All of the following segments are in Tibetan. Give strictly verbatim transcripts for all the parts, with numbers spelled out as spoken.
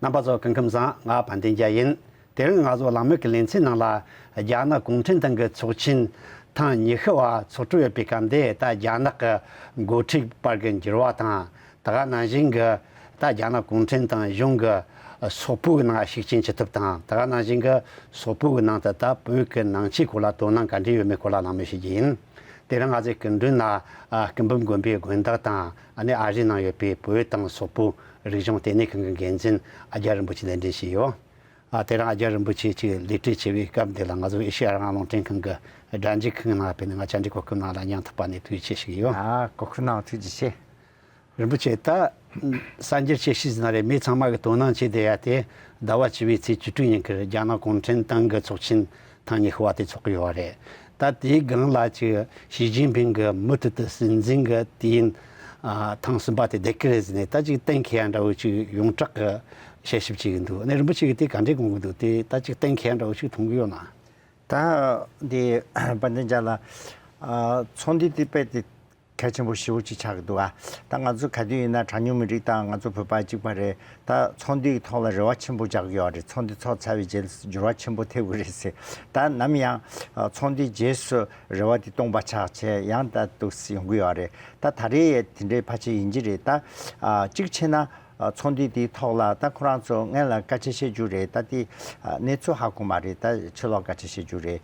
རྣམ་པ་ཚོ་སྐུ་ཁམས་བཟང་། ང་དཔལ་ལྡན་རྒྱལ་ཡིན། དེ་རིང་ང་ཚོ་གླེང་མོལ་གྱི་ལེ་ཚན་ནང་ལ། རྒྱ་ནག་གུང་ཁྲན་ཏང་གི་ཚོགས་ཆེན་ཐེངས་ཉི་ཤུ་བ་ཚོགས་གྲོལ་ཡོད་པའི་སྐབས་འདི། ད་རྒྱ་ནག་གི་འགོ་ཁྲིད་བར་གྱི་འགྱུར་བ་དང་། ད་ག་ནང་བཞིན་གྱི་ད་རྒྱ་ནག་གུང་ཁྲན་ཏང་གཞུང་གི་སོག་པོའི་ནང་ཤུགས་རྐྱེན་ཅི་ཐུབ་དང་། ད་ག་ནང་བཞིན་གྱི་སོག་པོའི་ནང་དུ་ད་བོད་ཀྱི་ནང་ཆོས་སྐོར་ལ་དོ་སྣང་ག་འདྲ་ཡོད་མེད་སྐོར་ལ་གླེང་མོལ་བྱེད་རྒྱུ་ཡིན། དེ་རིང་ང་ཚོའི་སྐུ་མགྲོན་ལ། ཨ། སྐུ་འབུམ་དགོན་པའི་དགོན་བདག་དང་། ཨ་ནི་ཨ་རིའི་ནང་ཡོད་པའི་བོད་དང་སོག་པོའི་རིག་གཞུང་ལྟེ་གནས་ཁང་གི་འགན་འཛིན་ཨ་རྒྱ་རིན་པོ་ཆེ་གདན་འདྲེན་བྱས་ཡོད། ཨ། དེ་རིང་ཨ་རྒྱ་རིན་པོ་ཆེ་ཅིག་ལས་བྲེལ་ཆེ་བའི་སྐབས་འདི་ལ། ང་ཚོ་ཨེ་ཤེ་ཡ་རང་དབང་རླུང་འཕྲིན་ཁང་གི་སྒྲ་འཇུག་ཁང་ནང་ཕེབས་ནས་ང་བཅར་འདྲི་གོ་སྐབས་གནང་ལ་སྙིང་ཐག་པ་ནས་ཐུགས་རྗེ་ཆེ་ཞུ་གི་ཡོད། ཨ། གོ་སྐབས་གནང་བ་ཐུགས་རྗེ་ཆེ། རིན་པོ་ཆེ། ད་གསར་འགྱུར་ཆེ་ཤོས་ཟེར་ན་རེད། མི་ཚང་མ་གི་དོ་སྣང་བྱེད་བསྡད་ཡ་དེ། ཟླ་བ་བཅུ་པའི་ཚེས་བཅུ་དྲུག་ཉིན་ཁར་རྒྱ་ནག་གུང་ཁྲན་ཏང་གི་ཚོགས་ཆེན་ཐེངས་ཉི་ཤུ་བ་དེ་ཚོགས་ཀྱི་ཡོད་རེད། ད་དེའི་སྒང་ལ་ཅིག་ཞི་ཅིན་ཕིང་གི་མུ་མཐུད་དུ་སྲིད་འཛིན་གྱི་དུས་ཡུན། ཨ། ཐེངས་གསུམ་པ་དེ་བསྡད་ཀྱི་རེད་ཟེར་ནས། ད་ཅིག་གཏན་འཁེལ་ཡ་འདྲ་བོ་ཅིག་ཡོངས་གྲགས་ཀྱི་དཔྱད་ཞིབ་བྱེད་ཀྱི་འདུག། ཨ་ནི་རིན་པོ་ཆེ་གིས་དེ་ག་འདྲས་དགོངས་ཀྱི་འདུག། དེ་ད་ཅིག་གཏན་འཁེལ་ཡ་འདྲ་བོ་ཅིག་མཐོང་གི་ཡོད་ན། ད་འདི་དཔལ་ལྡན་རྒྱལ་ལགས། ཨ། ཚོགས་འདུ་དེ་དཔེ་དེ་གལ་ཆེན་པོ་ཞེ་པོ་ཅིག་ཆགས་ཀྱི་འདུག། ཨ། ད་ང་ཚོ་ག་དུས་ཡིན་ན་གྲངས་ཉུང་མི་རིགས་དང་ང་ཚོ་བོད་པ་གཅིག་པ་རེད། ད་ཚོགས་འདུའི་ཐོག་ལ་རེ་བ་ཆེན་པོ་རྒྱག་གི་ཡོད་རེད། ཚོགས་འདུ་ཚོགས་ཚར་བའི་རྗེས་འགྱུར་བ་ཆེན་པོ་ཐེབས་ཀྱི་རེད་ཟེར། ད་ནམ་ཡང་ཚོགས་འདུའི་རྗེས་སུ་རེ་བ་དེ་སྟོང་པ་ཆགས་བྱས་ཡང་ད་འདུག་སེ་ཡོང་གི་ཡོད་རེད། ད་ད་རེས་དེ་འདྲའི་ཕལ་ཆེར་ཡིན་གྱི་རེད། ད་གཅིག་བྱས་ན། ཚོགས་འདུ་དེའི་ཐོག་ལ་ད་ཁོ་རང་ཚོ་སྔོན་ལ་བཀའ་ཆ་བཤད་རྒྱུ་རེད། ད་དེ་གནས་ཚུལ་ཧ་གོ་མ་རེད། ད་ཕྱི་ལོགས་བཀའ་ཆ་བཤད་རྒྱུ་རེད།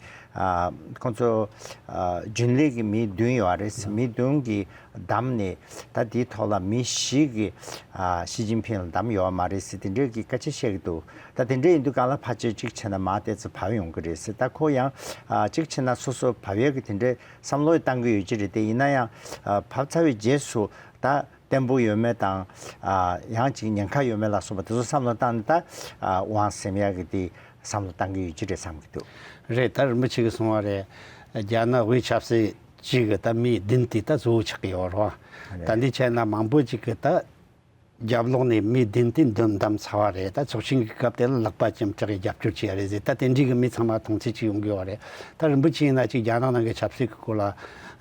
ཁོང་ཚོ་རྒྱུན་ལས་ཀྱི་མི་བདུན་ཡོད་རེད། མི་བདུན་གྱིས་བདམས་ནས། ད་དེའི་ཐོག་ལ་མི་བཞི་གིས་ཞི་ཅིན་ཕིང་ལ་བདམས་ཡོད་མ་རེད་ཟེར། དེ་འདྲའི་གི་བཀའ་ཆ་བཤད་ཀྱི་འདུག། ད་དེ་འདྲ་ཡིན་དུས་གང་ལ་ཕལ་ཆེར་གཅིག་བྱས་ན་མར་ཏོག་ཙམ་བབས་ཡོང་གི་རེད་ཟེར། ད་ཁོ་ཡང་གཅིག་བྱས་ན་སོ་སོ་བབས་ཡས་ཀྱི་དེ་འདྲའི་བསམ་བློ་བཏང་གི་ཡོད་ཀྱི་རེད། དེ་ཡིན་ན་ཡང་བབས་ཚར་བའི་རྗེས་སུ་ད་བརྟན་པོ་ཡོད་མེད་དང་། ཨ། ཡང་ཅིག་ཉེན་ཁ་ཡོད་མེད་ལ་སོགས་པ་དེ་ཚོ་བསམ་བློ་བཏང་ནས། ད་ཨ་དབང་ཟིན་ཡག་གི་དེ་བསམ་བློ་བཏང་གི་ཡོད་ཀྱི་རེད་བསམ་གྱི་འདུག། རེད། ད་རིན་པོ་ཆེ་གིས་གསུངས་པ་རེད། རྒྱ་ནག་དབུས་ཆབ་སྲིད་ཅིག་གི་ད་མི་བདུན་དེ་ད་གཙོ་བོ་ཆགས་ཀྱི་ཡོད་རེད་བ། རེད། ད་འདི་བྱས་ན་མང་པོ་ཅིག་གིས་ད་རྒྱབ་ལོགས་ནས་མི་བདུན་དེ་འདེམས་བདམས་ཚར་བ་རེད། ད་ཚོགས་ཆེན་གྱི་སྐབས་དེ་ལ་ལག་པ་བཅམས་དྲག་གི་རྒྱབ་སྐྱོར་བྱས་རེད་ཟེར། ད་དེ་འདྲའི་གི་མི་ཚང་མ་མཐོང་ཚུལ་ཅིག་ཡོང་གི་ཡོད་རེད། ད་རིན་པོ་ཆེ་ཡིན་ན་ཅིག་རྒྱ་ནག་ནང་གི་ཆབ་སྲིད་ཀྱི་སྐོར་ལ་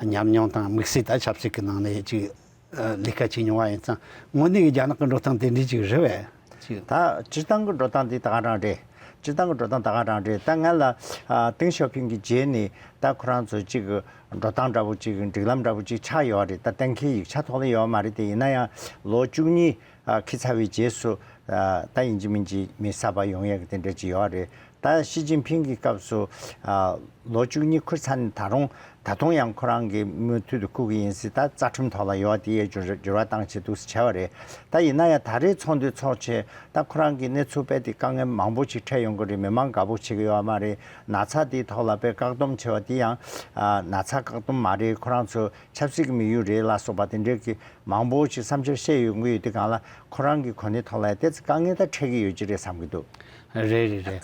ཉམས་མྱོང་དང་། དམིགས་བསལ་ད་ཆབ་སྲིད་ཀྱི་ནང་ནས་ཅིག་ལས་ཀ་བྱས་མྱོང་བ་ཡིན་ཙང་། དངོས་གནས་ཀྱི་རྒྱ་ནག་གི་འགྲོ་སྟངས་དེ་འདྲ་ཅིག་རེད་པས། ཅིག། ད་སྤྱིར་བཏང་གི་འགྲོ་སྟངས་དེ་ད་ག་རང་རེད། སྤྱིར་བཏང་གི་འགྲོ་སྟངས་ད་ག་རང་རེད། ད་སྔོན་ལ་ཨ་ཏེང་ཞའོ་ཕིང་གི་རྗེས་ནས་ད་ཁོ་རང་ཚོ་ཅིག་འགྲོ་སྟངས་འདྲ་པོ་ཅིག། སྒྲིག་ལམ་འདྲ་པོ་ཅིག་ཆགས་ཡོད་རེད། ད་གཏན་འཁེལ་ཡིག་ཆ་ཐོག་ལ་ཡོད་མ་རེད། དེ་ཡིན་ན་ཡང་ལོ་བཅུ་གཉིས་ཨ་འཁེལ་ཚར་བའི་རྗེས་སུ། ཨ་ད་ཡིན་གཅིག་མིན་གཅིག་མི་གསར་པ་ཡོང་ཡག་གི་དེ་འདྲ་ཅིག་ཡོད་རེད། ད་ཞི་ཅིན་ཕིང་གི་སྐབས་སུ་ཨ་ལོ་བཅུ་གཉིས་འཁོར་ཚར་ནས་ད་རུང་ད་དུང་ཡང་ཁོ་རང་གིས་མུ་མཐུད་དུ་བསྐོ་གི་ཡིན་ཟེར། ད་རྩ་ཁྲིམས་ཐོག་ལ་ཡོད་པ་དེ་ཡང་འགྱུར་འགྱུར་བ་བཏང་བྱས་འདུག་སེ་བྱས་པ་རེད། ད་ཡིན་ན་ཡང་ད་རེས་ཚོགས་འདུ་ཚོགས་བྱས། ད་ཁོ་རང་གི་གནས་ཚུལ་དཔེ་དེ་དཀའ་ངལ་མང་པོ་ཅིག་འཕྲད་ཡོང་གི་རེད། མི་མང་དགའ་པོ་བྱེད་ཀྱི་ཡོད་མ་རེད། ན་ཚ་དེའི་ཐོག་ལ་དཔེ་བཀག་སྡོམ་བྱས་པ་དེ་ཡང་ཨ་ན་ཚ་བཀག་སྡོམ་མ་རེད། ཁོ་རང་ཚོ་ཆབ་སྲིད་ཀྱི་དམིགས་ཡུལ་རེད་ལ་སོགས་པ་དེ་འདྲའི་གི་མང་པོ་ཅིག་བསམ་འཆར་བཤད་ཡོང་གི་ཡོད་དུས་སྒང་ལ། ཁོ་རང་གི་གོ་གནས་ཐོག་ལ་ཏོག་ཙམ་དཀའ་ངལ་ད་འཕྲད་ཀྱི་ཡོད་ཀྱི་རེད་བསམ་གྱི་འདུག། རེད་རེད་རེད།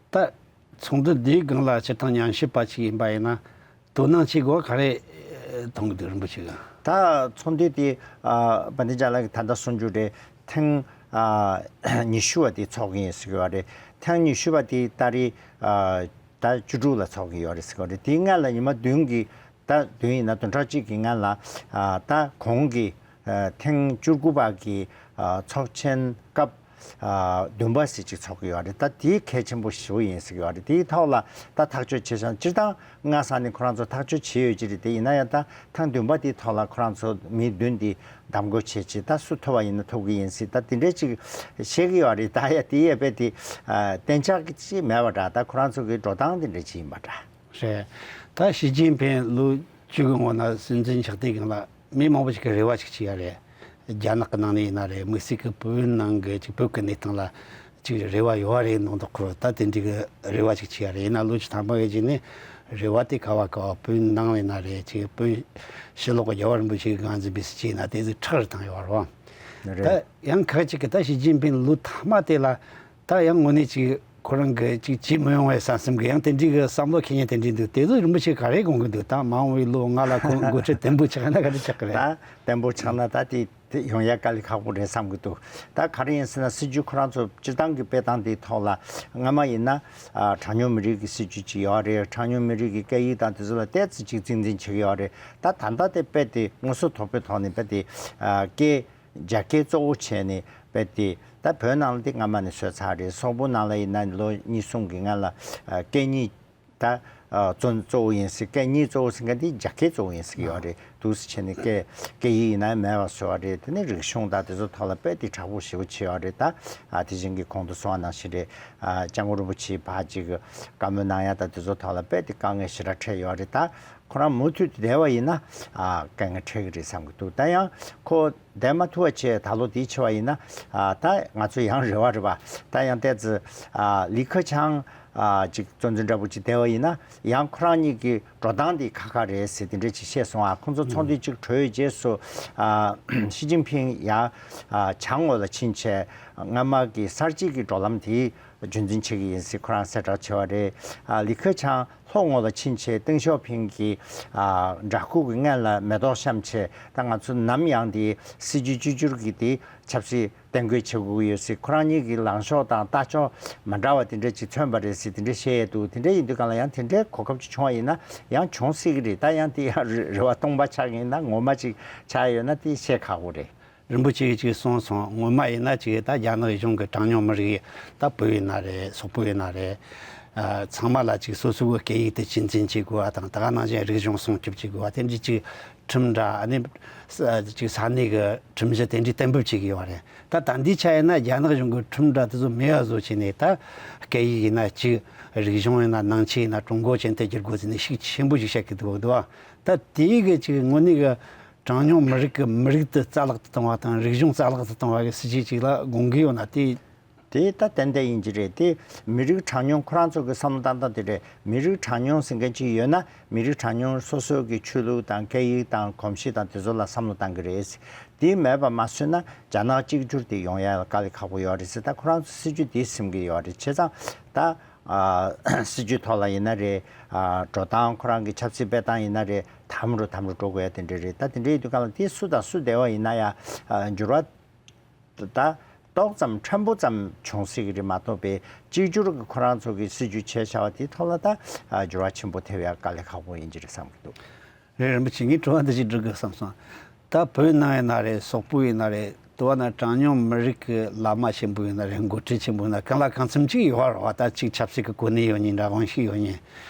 ད་ཚོགས་འདུ་འདིའི་སྒང་ལ་སྤྱིར་བཏང་ཉམས་ཞིབ་པ་ཅིག་ཡིན་པ་ཡིན་ན། དོ་སྣང་བྱེད་དགོས་པ་ག་རེ་མཐོང་གི་འདུག། རིན་པོ་ཆེ་གིས། ད་ཚོགས་འདུ་དེ་ཨ་དཔལ་ལྡན་རྒྱལ་ལགས་ཀྱིས་ད་ལྟ་གསུངས་རྒྱུ་རེད། ཐེངས་ཨ་ཉི་ཤུ་བ་དེ་ཚོགས་ཀྱི་ཡིན་ཟེར་གྱི་ཡོད་རེད། ཐེངས་ཉི་ཤུ་བ་དེ་ད་རེས་ཨ་ཟླ་བཅུ་དྲུག་ལ་ཚོགས་ཀྱི་ཡོད་རེད་ཟེར་གྱི་ཡོད་རེད། དེའི་སྔོན་ལ་ཉི་མ་བདུན་གྱི། ད་བདུན་ཡིན་ན་བདུན་ཕྲག་གཅིག་གི་སྔོན་ལ་ཨ་ད་གོང་གི་ཨ་ཐེངས་བཅུ་དགུ་པ་གི་ཨ་ཚོགས་ཆེན་སྐབས་ཨ་བདུན་པ་ཟེར་ཅིག་ཚོགས་ཀྱི་ཡོད་རེད། ད་དེ་གལ་ཆེན་པོ་ཞེ་པོ་ཡིན་ཟེར་གྱི་ཡོད་རེད། དེའི་ཐོག་ལ་ད་ཐག་གཅོད་བྱས་ཙང་། སྤྱིར་བཏང་སྔ་ས་ནས་ཁོ་རང་ཚོ་ཐག་གཅོད་བྱས་ཡོད་ཀྱི་རེད། དེ་ཡིན་ན་ཡང་ད་ཐེངས་བདུན་པ་དེའི་ཐོག་ལ་ཁོ་རང་ཚོ་མི་བདུན་དེ་གདམ་བསྐོ་བྱས་བྱས། ད་སུ་ཐོབ་པ་ཡིན་ན་ཐོབ་ཀྱི་ཡིན་ཟེར། ད་དེ་འདྲའི་ཅིག་བཤད་ཀྱི་ཡོད་རེད། ད་ཡ་དེ་ཡ་དཔེ་དེ་ཨ་གཏན་འཇགས་ཀྱི་ཅིག་མེད་པ་འདྲ། ད་ཁོ་རང་ཚོ་གི་འགྲོ་སྟངས་དེ་འདྲ་ཅིག་ཡིན་པ་འདྲ། རེད། ད་ཞི་ཅིན་ཕིང་ལོ་བཅུ་གི་སྔོན་ལ་སྲིད་འཛིན་ཆགས་དུས་སྒང་ལ་མི་མང་པོ་ཞིག་གིས་རེ་བ་ཞིག་བྱས་ཡོད་རེད། རྒྱ་ནག་གི་ནང་ནས་ཡིན་ན་རེད། དམིགས་བསལ་གྱི་བོད་ནང་གི་ཅིག་བོད་ཀྱི་གནས་སྟངས་ལ་ཅིག་རེ་བ་ཡོད་རེད་མདོག་མདོག་ཁོ་རང་ད་དེ་འདྲའི་གི་རེ་བ་ཞིག་བྱས་ཡོད་རེད། ཡིན་ན་ལོ་བཅུ་ཐམ་པ་གི་རྗེས་ནས་རེ་བ་དེ་ག་བ་ག་བ། བོད་ནང་ཡིན་ན་རེད། ཅིག་བོད་ཕྱི་ལོགས་ཀྱི་རྒྱལ་བ་རིན་པོ་ཆེ་གི་སྒང་འཛིན་པའི་སྲིད་བྱུས་ཡིན་ན་དེ་ཚོ་ཁྲག་རེ་བཏང་ཡོད་རེད་བ། རེད། ད་ཡང་ཁག་ཅིག་གིས་ད་ཞི་ཅིན་ཕིང་ལོ་མཐའ་མ་དེ་ལ་ད་ཡང་དངོས་གནས་ཅིག་ཁོ་རང་གིས་ཅིག་བྱེད་མི་ཡོང་བའི་བསམ་སེམས་ཀྱི་ཡང་དེ་འདྲའི་གི་བསམ་བློ་འཁྱེར་མཁན་དེ་འདྲའི་འདུག། དེ་ཚོ་རིན་པོ་ཆེ་ག་རེ་དགོངས་ཀྱི་འདུག། ད་མ་འོངས་པའི་ལོ་ལྔ་ལ་ཁོང་འགོ་ཁྲིད་བརྟན་པོ་ཆགས་ན་ག་འདྲ་ཆགས་ཀྱི་རེད། ད་བརྟན་པོ་ཆགས་ན་ད་དེ་དེ་ཡོང་ཡ་དཀའ་ལས་ཁག་པོ་རེད་བསམ་གྱི་འདུག། ད་ག་རེ་ཡིན་ཟེར་ན། སྲིད་བྱུས་ཁོ་རང་ཚོ་སྤྱིར་བཏང་གི་སྤེལ་སྟངས་དེའི་ཐོག་ལ་སྔ་མ་ཡིན་ན་ཨ་གྲངས་ཉུང་མི་རིགས་ཀྱི་སྲིད་བྱུས་ཅིག་ཡོད་རེད། གྲངས་ཉུང་མི་རིགས་ཀྱི་སྐད་ཡིག་དང་དེ་ཚོ་ལ་ཏོག་ཙམ་ཅིག་གཙིགས་འཛིན་བྱེད་ཀྱི་ཡོད་རེད། ད་ད་ལྟ་དེ་དཔེ་དེ་ངོ་སོ་དོད་པོའི་ཐོག་ནས་དཔེ་དེ་ཨ་སྐད་རྒྱ་སྐད་གཙོ་བོ་བྱས་ནས་དཔེ་དེ་ ད་བོད་ནང་ལ་འདི་སྔ་མ་ནས་བཟོས་ཚར་རེད། སོག་པོ་ནང་ལ་ཡིན་ན་ལོ་གཉིས་གསུམ་གྱི་སྔོན་ལ་ཨ་སྐད་གཉིས་ད་ཨ་གཙོ་གཙོ་བོ་ཡིན་ཟེར། སྐད་གཉིས་གཙོ་བོ་ཟེར་མཁན་འདི་རྒྱ་སྐད་གཙོ་བོ་ཡིན་ཟེར་གྱི་ཡོད་རེད། འདུག་སེ་བྱས་ནས་སྐད་སྐད་ཡིག་ཡིན་ན་མེད་པ་བཟོས་པ་རེད། དེ་ནས་རིག་གཞུང་དང་དེ་ཚོ་ཐོག་ལ་དཔེ་དེ་དྲག་པོ་ཞེ་པོ་བྱས་ཡོད་རེད། ད་ཨ་དེ་བཞིན་གྱི་གོང་དུ་གསུངས་པ་ནང་བཞིན་རེད། ཨ་སྐྱབས་མགོན་རིན་པོ་ཆེ་ཕར་ཅིག་བཀའ་མོལ་གནང་ཡ་དང་དེ་ཚོ་ཐོག་ལ་དཔེ་དེ་དཀའ་ངལ་ཞེ་དྲག་འཕྲད་ཡོད་རེད། ད་ཁོ་རང་མུ་མཐུད་དུ་བསྡད་པ་ཡིན་ན་ཨ་དཀའ་ངལ་འཕྲད་ཀྱི་རེད་བསམ་གྱི་འདུག་ད་ཡང་ཁོ་བསྡད་མ་ཐུབ་པ་བྱས། ད་ལོ་དེའི་ཆེ་བ་ཡིན་ན་ཨ་ད་ང་ཚོ་ཡང་རེ་བ་རེད་པ། ད་ཡང་ཏོག་ཙམ་ཨ་ལི་ཁེ་ཆང་ཨ་ཅིག་གཙོ་འཛིན་འདྲ་པོ་ཅིག་བསྡད་པ་ཡིན་ན་ཡང་ཁོ་རང་གཉིས་ཀྱི་འགྲོ་སྟངས་དེ་ཁག་ཁག་རེད་ཟེར་དེ་འདྲ་ཅིག་བཤད་སོང་། ཨ་ཁོང་ཚོ་ཚོགས་འདུ་ཅིག་གྲོལ་རྗེས་སུ་ཨ་ཞི་ཅིན་ཕིང་ཡ་ཨ་བྱང་ངོས་ལ་ཕྱིན་བྱས་སྔ་མ་གི་གསར་བརྗེ་གི་འགྲོ་ལམ་དེ་རྒྱུན་འཛིན་བྱེད་ཀྱི་ཡིན་ཟེར་ཁོ་རང་གསལ་བསྒྲགས་བྱས་པ་རེད། ཨ་ལི་ཁེ་ཆང་ལྷོ་ངོས་ལ་ཕྱིན་བྱས་ཏེང་ཞའོ་ཕིང་གི་ཨ་འདྲ་སྐུ་གི་སྔོན་ལ་མེ་ཏོག་བཤམས་བྱས། ད་ང་ཚོ་ནམ་ཡང་དེ་སྲིད་ཇུས་བཅོས་བསྒྱུར་གྱི་དེ་ཆབ་སྲིད་གཏན་འཁེལ་བྱེད་དགོས་ཀྱི་ཡོད་ཟེར། ཁོ་རང་གཉིས་ཀྱི་ལངས་ཕྱོགས་དང་ལྟ་ཕྱོགས་མ་འདྲ་བ་དེ་འདྲ་ཅིག་མཚོན་པ་རེད་ཟེར་དེ་འདྲ་བཤད་ཡས་འདུག་དེ་འདྲ་ཡིན་དུས་གང་ལ་ཡང་དེ་འདྲའི་གོ་སྐབས་ཅིག་བྱུང་བ་ཡིན་ན་ཡང་བྱུང་སྲིད་ཀྱི་རེད། ད་ཡང་དེ་ཡང་རེ་རེ་བ་སྟོང་པ་ཆགས་ཡིན་ན་ངོ་མ་ཅིག་ཆགས་ཡོད་ན་དེ་བཤད་ཁག་པོ་རེད། རིན་པོ་ཆེ་གིས་ཅིག་གསུངས་སོང་། ངོ་མ་ཡིན་ན་ཅིག་ད་རྒྱ་ནག་གཞུང་གི་གྲངས་ཉུང་མི་རིགས་ད་བོད་ཡིན་ན་རེད། སོག་པོ་ཡིན་ན་རེད། ཨ་ཚང་མ་ལ་ཅིག་སོ་སོའི་སྐད་ཡིག་དེ་གཅེས་འཛིན་བྱེད་དགོས་པ་དང་། ད་ག་ནང་བཞིན་རིག་གཞུང་སྲུང་སྐྱོབ་བྱེད་དགོས་པ་དེ་འདྲའི་ཅིག་ཁྲིམས་འདྲ། ཨ་ནི་ཅིག་ས་གནས་ཀྱི་ཁྲིམས་གཞི་དེ་འདྲའི་གཏན་འབེབས་བྱེད་ཀྱི་ཡོད་རེད། ད་ད་ལྟའི་ཆ་ཡིན་ན་རྒྱ་ནག་གཞུང་གི་ཁྲིམས་འདྲ་དེ་ཚོ་མེད་པ་བཟོ་བྱས་ནས། ད་སྐད་ཡིག་ཡིན་ན་གཅིག་རིག་གཞུང་ཡིན་ན་ནང་ཆོས་ཡིན་ན་ཀྲུང་གོ་ཅན་དུ་བསྒྱུར་དགོས་ཟེར་ནས་ཤུགས་ཆེན་པོ་ཞིག་བཤད་ཀྱི་འདུག་འདུག་ད་དེའི་གི་ཅིག་དངོས་གནས་ཀྱི་གྲངས་ཉུང་མི་རིགས་ཀྱི་མི་རིགས་དེ་རྩ་བརླག་ཏུ་གཏོང་བ་དང་། རིག་གཞུང་རྩ་བརླག་ཏུ་གཏོང་བ་གི་སྲིད་ཇུས་ཅིག་ལ་དགོངས་ཀྱི་ཡོད་ན། དེ། དེ་ད་ཏན་ཏན་ཡིན་གྱི་རེད། དེ་མི་རིགས་གྲངས་ཉུང་ཁོ་རང་ཚོ་གི་བསམ་བློ་བཏང་སྟངས་དེ་རེད། མི་རིགས་གྲངས་ཉུང་ཟེར་མཁན་ཅིག་ཡོད་ན་མི་རིགས་གྲངས་ཉུང་སོ་སོ་གི་ཆོས་ལུགས་དང་སྐད་ཡིག་དང་གོམས་གཤིས་དང་དེ་ཚོ་ལ་བསམ་བློ་བཏང་གི་རེད། དེ་མེད་པ་མ་བཟོས་ན་རྒྱ་ནག་གཅིག་གྱུར་དེ་ཡོང་ཡ་དཀའ་ལས་ཁག་པོ་ཡོད་རེད་ཟེར། ད་ཁོ་རང་ཚོ་སྲིད་ཇུས་དེ་ཟིན་གྱི་ཡོད་རེད། བྱས་ཙང་ད་ཨ་སྲིད་ཇུས་ཐོག་ལ་ཡིན་ན་རེད། ཨ་འགྲོ་སྟངས་ཁོ་རང་གི་ཆབ་སྲིད་སྤེལ་སྟངས་ཡིན་ན་རེད། དམ་རུ་དམ་རུ་འགྲོ་དགོས་ཡ་དེ་འདྲ་རེད། ད་དེ་འདྲ་ཡིན་དུས་གང་ལ་དེ་སུ་དང་སུ་བསྡད་པ་ཡིན་ན་ཡང་ཨ་འགྱུར་བ་ད་ཏོག་ཙམ་ཕྲན་བུ་ཙམ་བྱུང་སྲིད་ཀྱི་རེད་མ་གཏོགས་པའི་གཅིག་གྱུར་གྱི་ཁོ་རང་ཚོ་གི་སྲིད་ཇུས་བྱས་བཞག་པ་དེའི་ཐོག་ལ་ད་ཨ་འགྱུར་བ་ཆེན་པོ་ཐེབས་ཡ་དཀའ་ལས་ཁག་པོ་ཡིན་གྱི་རེད་བསམ་གྱི་འདུག་རེད། རིན་པོ་ཆེ། ངས་དྲི་བ་འདི་ཅིག་འདྲི་དགོས་བསམ་སོང་། ད་བོད་ནང་ཡིན་ན་རེད། སོག་པོ་ཡིན་ན་རེད། དུ་བ་ན་གྲངས་ཉུང་མི་རིགས་ཀྱི་བླ་མ་ཆེན་པོ་ཡིན་ན་རེད། འགོ་ཁྲིད་ཆེན་པོ་ཡིན་ན། གང་ལ་གང་འཚམ་ཅིག་ཡོད་རེད་བ། ད་ཅིག་ཆབ་སྲིད་ཀྱི་གོ་གནས་ཡོད་མཁན་འདྲ་དབང་ཤུགས་ཡོད་མཁན།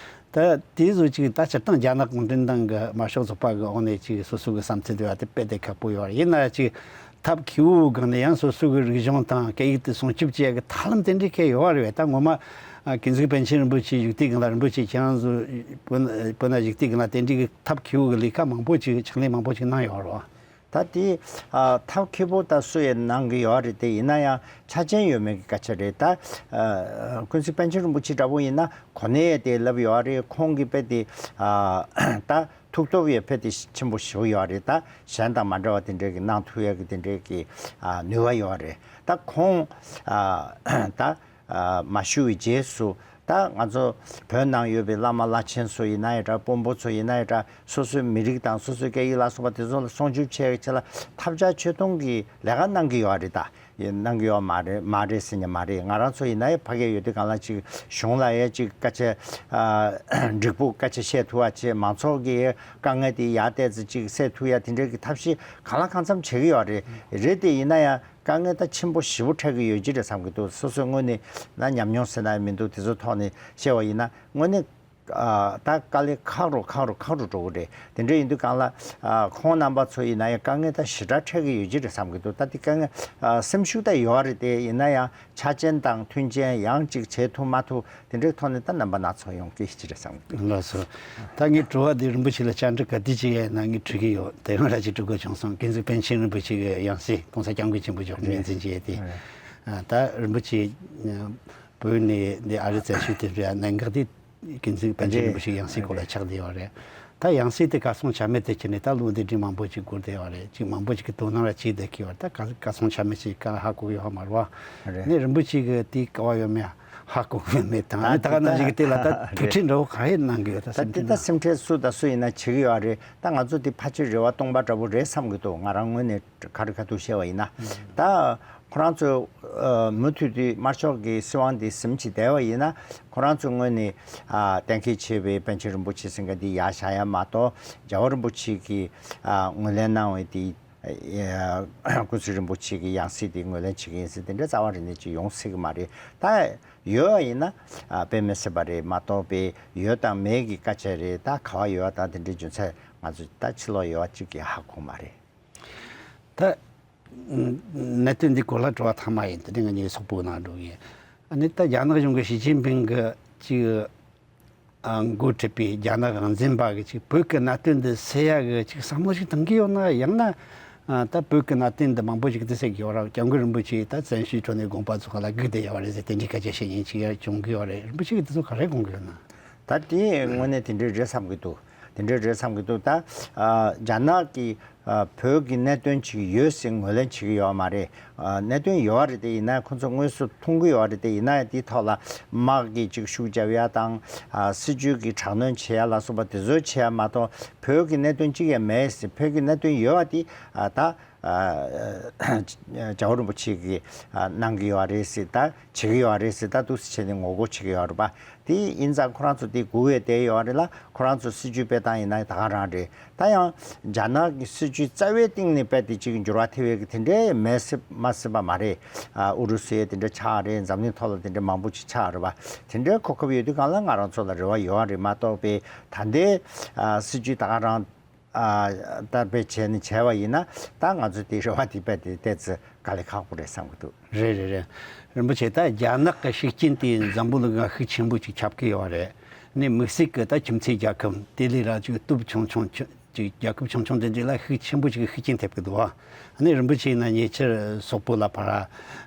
ད་དེ་ཚོ་ཅིག་ད་སྤྱིར་བཏང་རྒྱ་ནག་གུང་ཁྲན་ཏང་གི་དམར་ཤོག་ཚོགས་པ་གི་འོག་ནས་ཅིག་སོ་སོ་གི་བསམ་ཚུལ་དེ་བ་དེ་དཔེ་དེ་ཁག་པོ་ཡོད་རེད། ཡིན་ན་ཡང་ཅིག་ཐབས་མཁས་པོའི་སྒང་ནས་ཡང་སོ་སོ་གི་རིག་གཞུང་དང་སྐད་ཡིག་དེ་སྲུང་སྐྱོབ་བྱེད་ཡ་གི་ཐབས་ལམ་དེ་འདྲའི་གང་ཡོད་རེད་བས། ད་ངོ་མ་ཨ་ཀུན་གཟིགས་པཎ་ཆེན་རིན་པོ་ཆེའི་བཞུགས་དུས་སྒང་ལ། རིན་པོ་ཆེ་ཁྱེད་རང་ཚོ་བོད་ན་བཞུགས་དུས་སྒང་ལ་དེ་འདྲའི་གི་ཐབས་མཁས་པོ་གི་ལས་ཀ་མང་པོ་ཅིག་ཕྱག་ལས་མང་པོ་ཅིག་གནང་ཡོད་རེད་བ། ད་དེ་ཨ་ཐབས་མཁས་པོ་ད་སུ་ཡིས་གནང་གི་ཡོད་རེད། དེ་ཡིན་ན་ཡང་ཆ་རྐྱེན་ཡོད་མེད་ཀྱི་སྐད་ཆ་རེད། ད་ཨ་ཀུན་གཟིགས་པཎ་ཆེན་རིན་པོ་ཆེ་འདྲ་པོ་ཡིན་ན་གོ་གནས་དེ་ལབ་ཡོད་རེད། ཁོང་གི་དཔེ་དེ་ཨ་ད་ཐུགས་སྟོབས་ཡོད་དཔེ་དེ་ཆེན་པོ་ཞིག་ཡོད་རེད། ད་གཞན་དང་མ་འདྲ་བ་དེ་འདྲའི་གི་གནང་ཐུབ་ཡ་གི་དེ་འདྲའི་གི་ཨ་ནུས་པ་ཡོད་རེད། ད་ཁོང་ཨ་ད་ཨ་མ་བཞུགས་པའི་རྗེས་སུ་ད་ང་ཚོ་བོད་ནང་ཡོད་པའི་བླ་མ་བླ་ཆེན་ཚོ་ཡིན་ན་ཡང་འདྲ། དཔོན་པོ་ཚོ་ཡིན་ན་ཡང་འདྲ། སོ་སོའི་མི་རིགས་དང་སོ་སོའི་སྐད་ཡིག་ལ་སོགས་པ་དེ་ཚོ་ལ་སྲུང་སྐྱོབ་བྱེད་ཡ་གི་ཆེད་ལ་ཐབས་ཆག་ཆོས་དུང་གི་ལས་ཀ་གནང་གི་ཡོད་རེད། ད་ཡིན་གནང་གི་ཡོད་མ་རེད། མ་རེད་ཟེར་ཉན་མ་རེད། ང་རང་ཚོ་ཡིན་ན་ཡང་ཕ་གིར་ཡོད་དུས་སྒང་ལ་ཅིག་གཞུང་ལ་ཡང་ཅིག་སྐད་ཆ་ཨ་འགྲིག་པོ་སྐད་ཆ་བཤད་ཐུབ་པ་བྱས། མང་ཚོགས་ཀྱི་དཀའ་ངལ་དེ་ཡར་ཏོག་ཙམ་ཅིག་སེལ་ཐུབ་ཡ་དེ་འདྲའི་གི་ཐབས་ཤེས་གང་ལ་གང་འཚམ་བྱེད་ཀྱི་ཡོད་རེད། རེད་དེ་ཡིན་ན་ཡང་དཀའ་ངལ་ད་ཆེན་པོ་ཞེ་པོ་འཕྲད་ཀྱི་ཡོད་ཀྱི་རེད་བསམ་གྱི་འདུག་སོ་སོའི་ངོས་ནས་ན་ཉམས་མྱོང་ཟེར་ན་ཡང་མི་འདུག་དེ་ཚོའི་ཐོག་ནས་བཤད་པ་ཡིན་ན་དངོས་གནས་ཨ་ད་དཀའ་ལས་ཁག་རུ་ཁག་རུ་ཁག་རུ་འགྲོ་གི་རེད། དེ་འདྲ་ཡིན་དུས་སྒང་ལ་ཨ་ཁོང་རྣམ་པ་ཚོ་ཡིན་ན་ཡང་དཀའ་ངལ་ད་ཞེ་དྲག་འཕྲད་ཀྱི་ཡོད་ཀྱི་རེད་བསམ་གྱི་འདུག་ད་དེ་དཀའ་ངལ་ཨ་སེམས་ཤུགས་ད་ཡོད་རེད། དེ་ཡིན་ན་ཡང་ཆ་རྐྱེན་དང་མཐུན་རྐྱེན་ཡང་ཅིག་བྱེད་ཐུབ་མ་ཐུབ་དེ་འདྲའི་ཐོག་ནས་ད་རྣམ་པ་སྣ་ཚོགས་ཡོང་གི་ཡོད་ཀྱི་རེད་བསམ་གྱི་འདུག་ལགས་སོ། ད་ངས་དྲི་བ་འདི་རིན་པོ་ཆེ་ལ་བཅར་འདྲི་ག་དུས་ཅིག་ཡིན་ན་ངས་དྲི་གི་ཡོད། དེ་སྔོན་ལ་ཅིག་དྲི་དགོས་བྱུང་སོང་། ཀུན་གཟིགས་པཎ་ཆེན་རིན་པོ་ཆེ་གི་ཡང་སྲིད་༸གོང་ས་༸སྐྱབས་མགོན་ཆེན་པོ་མཆོག་ངོས་འཛིན་བྱས་ཏེ། རེད། ཨ་ད་རིན་པོ་ཆེ་བོད་ནས་འདི་ཨ་རི་བཙན་བྱོལ་དུ་ཕེབས་གནད་འགག་དེ་ཀུན་གཟིགས་པཎ་ཆེན་རིན་པོ་ཆེ་ཡང་སྲིད་སྐོར་ལ་ཆགས་བསྡད་ཡོད་རེད། ད་ཡང་སྲིད་དེ་གར་སོང་ཆ་མེད་དུ་གྱུར་ནས་ད་ལོ་འདི་འདྲའི་མང་པོ་ཅིག་འགོར་བསྡད་ཡོད་རེད། ཅིག་མང་པོ་ཅིག་གི་དོ་སྣང་ལ་བྱེད་བསྡད་ཀྱི་ཡོད་རེད། ད་གར་གར་སོང་ཆ་མེད་ཅིག་ག་ཧ་གོ་གི་ཡོད་མ་རེད་བ། རེད། ནས་རིན་པོ་ཆེ་གི་དེའི་སྐལ་བ་ཡོད་མེད་ཧ་གོ་གི་ཡོད་མེད་དང་། ད་ཨ་ནི་ད་ག་ནང་བཞིན་གི་དེ་ལ་ད་ཐུགས་ཁྲལ་འདྲ་བོ་ག་རེ་གནང་གི་ཡོད། ད་ད་སེམས་དེ་ཁྲལ་ད་ནང་སེམས་ཁྲལ་སུ་དང་སུ་ཡིན་ན་བྱེད་ཀྱི་ཡོད་རེད། ད་ང་ཚོ་དེ་ཕལ་ཆེར་རེ་བ་སྟོང་པ་འདྲ་བོ་རེད་བསམ་གྱི་འདུག་ང་རང་ངོས་ནས་ཁ་རི་ཁ་ཐུག་བཤད་པ་ཡིན་ན། ད་ཁོ་རང་ཚོས་ཨ་མུ་མཐུད་དུ་དམར་ཤོག་གི་སྲིད་དབང་འདི་ཟིན་བྱས་བསྡད་པ་ཡིན་ན་ཁོ་རང་ཚོའི་ངོས་ནས་ཨ་གཏན་འཁེལ་བྱས་པའི་པཎ་ཆེན་རིན་པོ་ཆེ་ཟེར་མཁན་འདི་ཡར་བཞག་ཡ་མ་གཏོགས་རྒྱལ་བ་རིན་པོ་ཆེ་གིས་ཨ་ངོས་ལེན་གནང་བའི་དེ་ ཀུན་གཟིགས་རིན་པོ་ཆེ་གི་ཡང་སྲིད་དེ་ངོས་ལེན་བྱེད་ཀྱི་ཡིན་ཟེར་དེ་འདྲ་རྩ་བ་རིག་ནས་ཅིག་ཡོང་སྲིད་ཀྱི་མ་རེད། ད་ཡོད་པ་ཡིན་ན་དཔེ་མི་སྲིད་པ་རེད་མ་གཏོགས་པའི་ཡོད་དང་མེད་ཀྱི་སྐད་ཆ་རེད། ད་ག་བ་ཡོད་པ་དང་དེ་འདྲའི་རྒྱུ་མཚན་ང་ཚོ་ད་ཕྱི་ལོགས་ཡོད་པ་ཅིག་གིས་ཧ་གོ་མ་རེད། ད་གནད་དོན་འདི་གོ་ལ་དྲི་བ་ཐ་མ་ཡིན། དེ་ནས་ང་གཉིས་སོག་པོ་ནང་འགྲོ་གི་ཡིན། ཨ་ནི་ད་རྒྱ་ནག་གཞུང་གི་ཞི་ཅིན་ཕིང་གི་ཅིག་ཨ་འགོ་ཁྲིད་པའི་རྒྱ་ནག་དབང་འཛིན་པ་གི་ཅིག་བོད་ཀྱི་གནད་དོན་འདི་སེལ་ཡ་གི་ཅིག་བསམ་བློ་ཞིག་གཏོང་གི་ཡོད་ན། ཡང་ན་ཨ་ད་བོད་ཀྱི་གནད་དོན་འདི་མང་པོ་ཞིག་འདི་སེལ་གི་ཡོད་ར། སྐྱབས་མགོན་རིན་པོ་ཆེ་ད་བཙན་བྱོལ་ཁྲོད་ནས་དགོངས་པ་རྫོགས་ལ་སྒུག་བསྡད་ཡོད་རེད་ཟེར་དེ་འདྲའི་སྐད་ཆ་བཤད་མཁན་ཅིག་ཡང་བྱུང་གི་ཡོད་རེད། རིན་པོ་ཆེ་གིས་འདི་ཚོ་ག་རེ་དགོངས་གི་ཡོད་ན། ད་དེ་དངོས་གནས་དེ་འདྲའི་རེད་བསམ་གི་འདུག་དེ་འདྲའི་རེད་བསམ་གི་འདུག་ད་ཨ་རྒྱ་ནག་གིས་ཨ་བོད་ཀྱི་གནད་དོན་ཅིག་ཡོད་ཟེར་ངོས་ལེན་བྱེད་ཀྱི་ཡོད་མ་རེད། ཨ་གནད་དོན་ཡོད་རེད་དེ། ཡིན་ན་ཁོ་ཚོ་དངོས་སུ་མཐོང་གི་ཡོད་རེད་དེ། ཡིན་ན་ཡང་དེའི་ཐོག་ལ་དམག་གི་ཅིག་ཤུགས་རྒྱབ་ཡ་དང་ཨ་སྲིད་ཇུས་ཀྱི་དྲག་གནོན་བྱེད་ཡ་ལ་སོགས་པ་དེ་ཚོ་བྱེད་ཡ་མ་གཏོགས་བོད་ཀྱི་གནད་དོན་ཅིག་ཡང་མེད་ཟེར། བོད་ཀྱི་གནད་དོན་ཡོད་པ་དེ་ཨ་ད་ཨ་རྒྱལ་བ་རིན་པོ་ཆེ་གིས་ཨ་གནང་གི་ཡོད་རེད་ཟེར། ད་བྱེད་ཀྱི་ཡོད་རེད་ཟེར། ད་འདུག་སེ་བྱས་ནས་ངོ་རྒོལ་བྱེད་ཀྱི་ཡོད་རེད་པ། དེ་ཡིན་ཙང་ཁོ་རང་ཚོ་དེ་སྒུག་བསྡད་ཡོད་རེད་ལ། ཁོ་རང་ཚོ་སྲིད་ཇུས་སྤེལ་སྟངས་ཡིན་ན་ད་ག་རང་རེད། ད་ཡང་རྒྱ་ནག་གི་སྲིད་ཇུས་རྩ་བའི་སྟེང་ནས་རྦད་དེ་ཅིག་འགྱུར་བ་ཐེབས་ཡས་ཀྱི་དེ་འདྲའི་མེད་སྲིད་མ་སྲིད་པ་མ་རེད། ཨ་ཨུ་རུ་སུའི་དེ་འདྲ་ཆགས་རེད། འཛམ་གླིང་ཐོག་ལ་དེ་འདྲ་མང་པོ་ཅིག་ཆགས་རེད་པ། དེ་འདྲའི་གོ་སྐབས་ཡོད་དུས་སྒང་ལ་ང་རང་ཚོ་ལ་རེ་བ་ཡོད་རེད་མ་གཏོགས་པའི་ད་ལྟའི་ཨ་སྲིད་ཇུས་ད་ག་རང་ཨ་དར་སྤེལ་བྱས་ནས་བྱས་པ་ཡིན་ན། ད་ང་ཚོ་དེའི་རེ་བ་དེ་རྦད་དེ་ཏོག་ཙམ་དཀའ་ལས་ཁག་པོ་རེད་བསམ་གྱི་འདུག་རེད་རེད་རེད། རིན་པོ་ཆེ། ད་རྒྱ་ནག་གི་ཤུགས་རྐྱེན་དེ་འཛམ་བུ་གླིང་ལ་ཤུགས་ཆེན་པོ་ཅིག་ཁྱབ་ཀྱི་ཡོད་རེད། ནས་དམིགས་བསལ་གྱི་ད་ཁྱིམ་མཚེས་རྒྱལ་ཁབ་དེ་ལས་ར་ཅིག་སྟོབས་ཆུང་ཆུང་ཅིག་རྒྱལ་ཁབ་ཆུང་ཆུང་དེ་འདྲ་ལ་ཤུགས་ཆེན་པོ་ཅིག་ཤུགས་རྐྱེན་ཐེབས་ཀྱི་འདུག་ཨ་ནི་རིན་པོ་ཆེ་ཡིན་ན་ཉེ་ཆར་སོག་པོ་ལ་ཕར་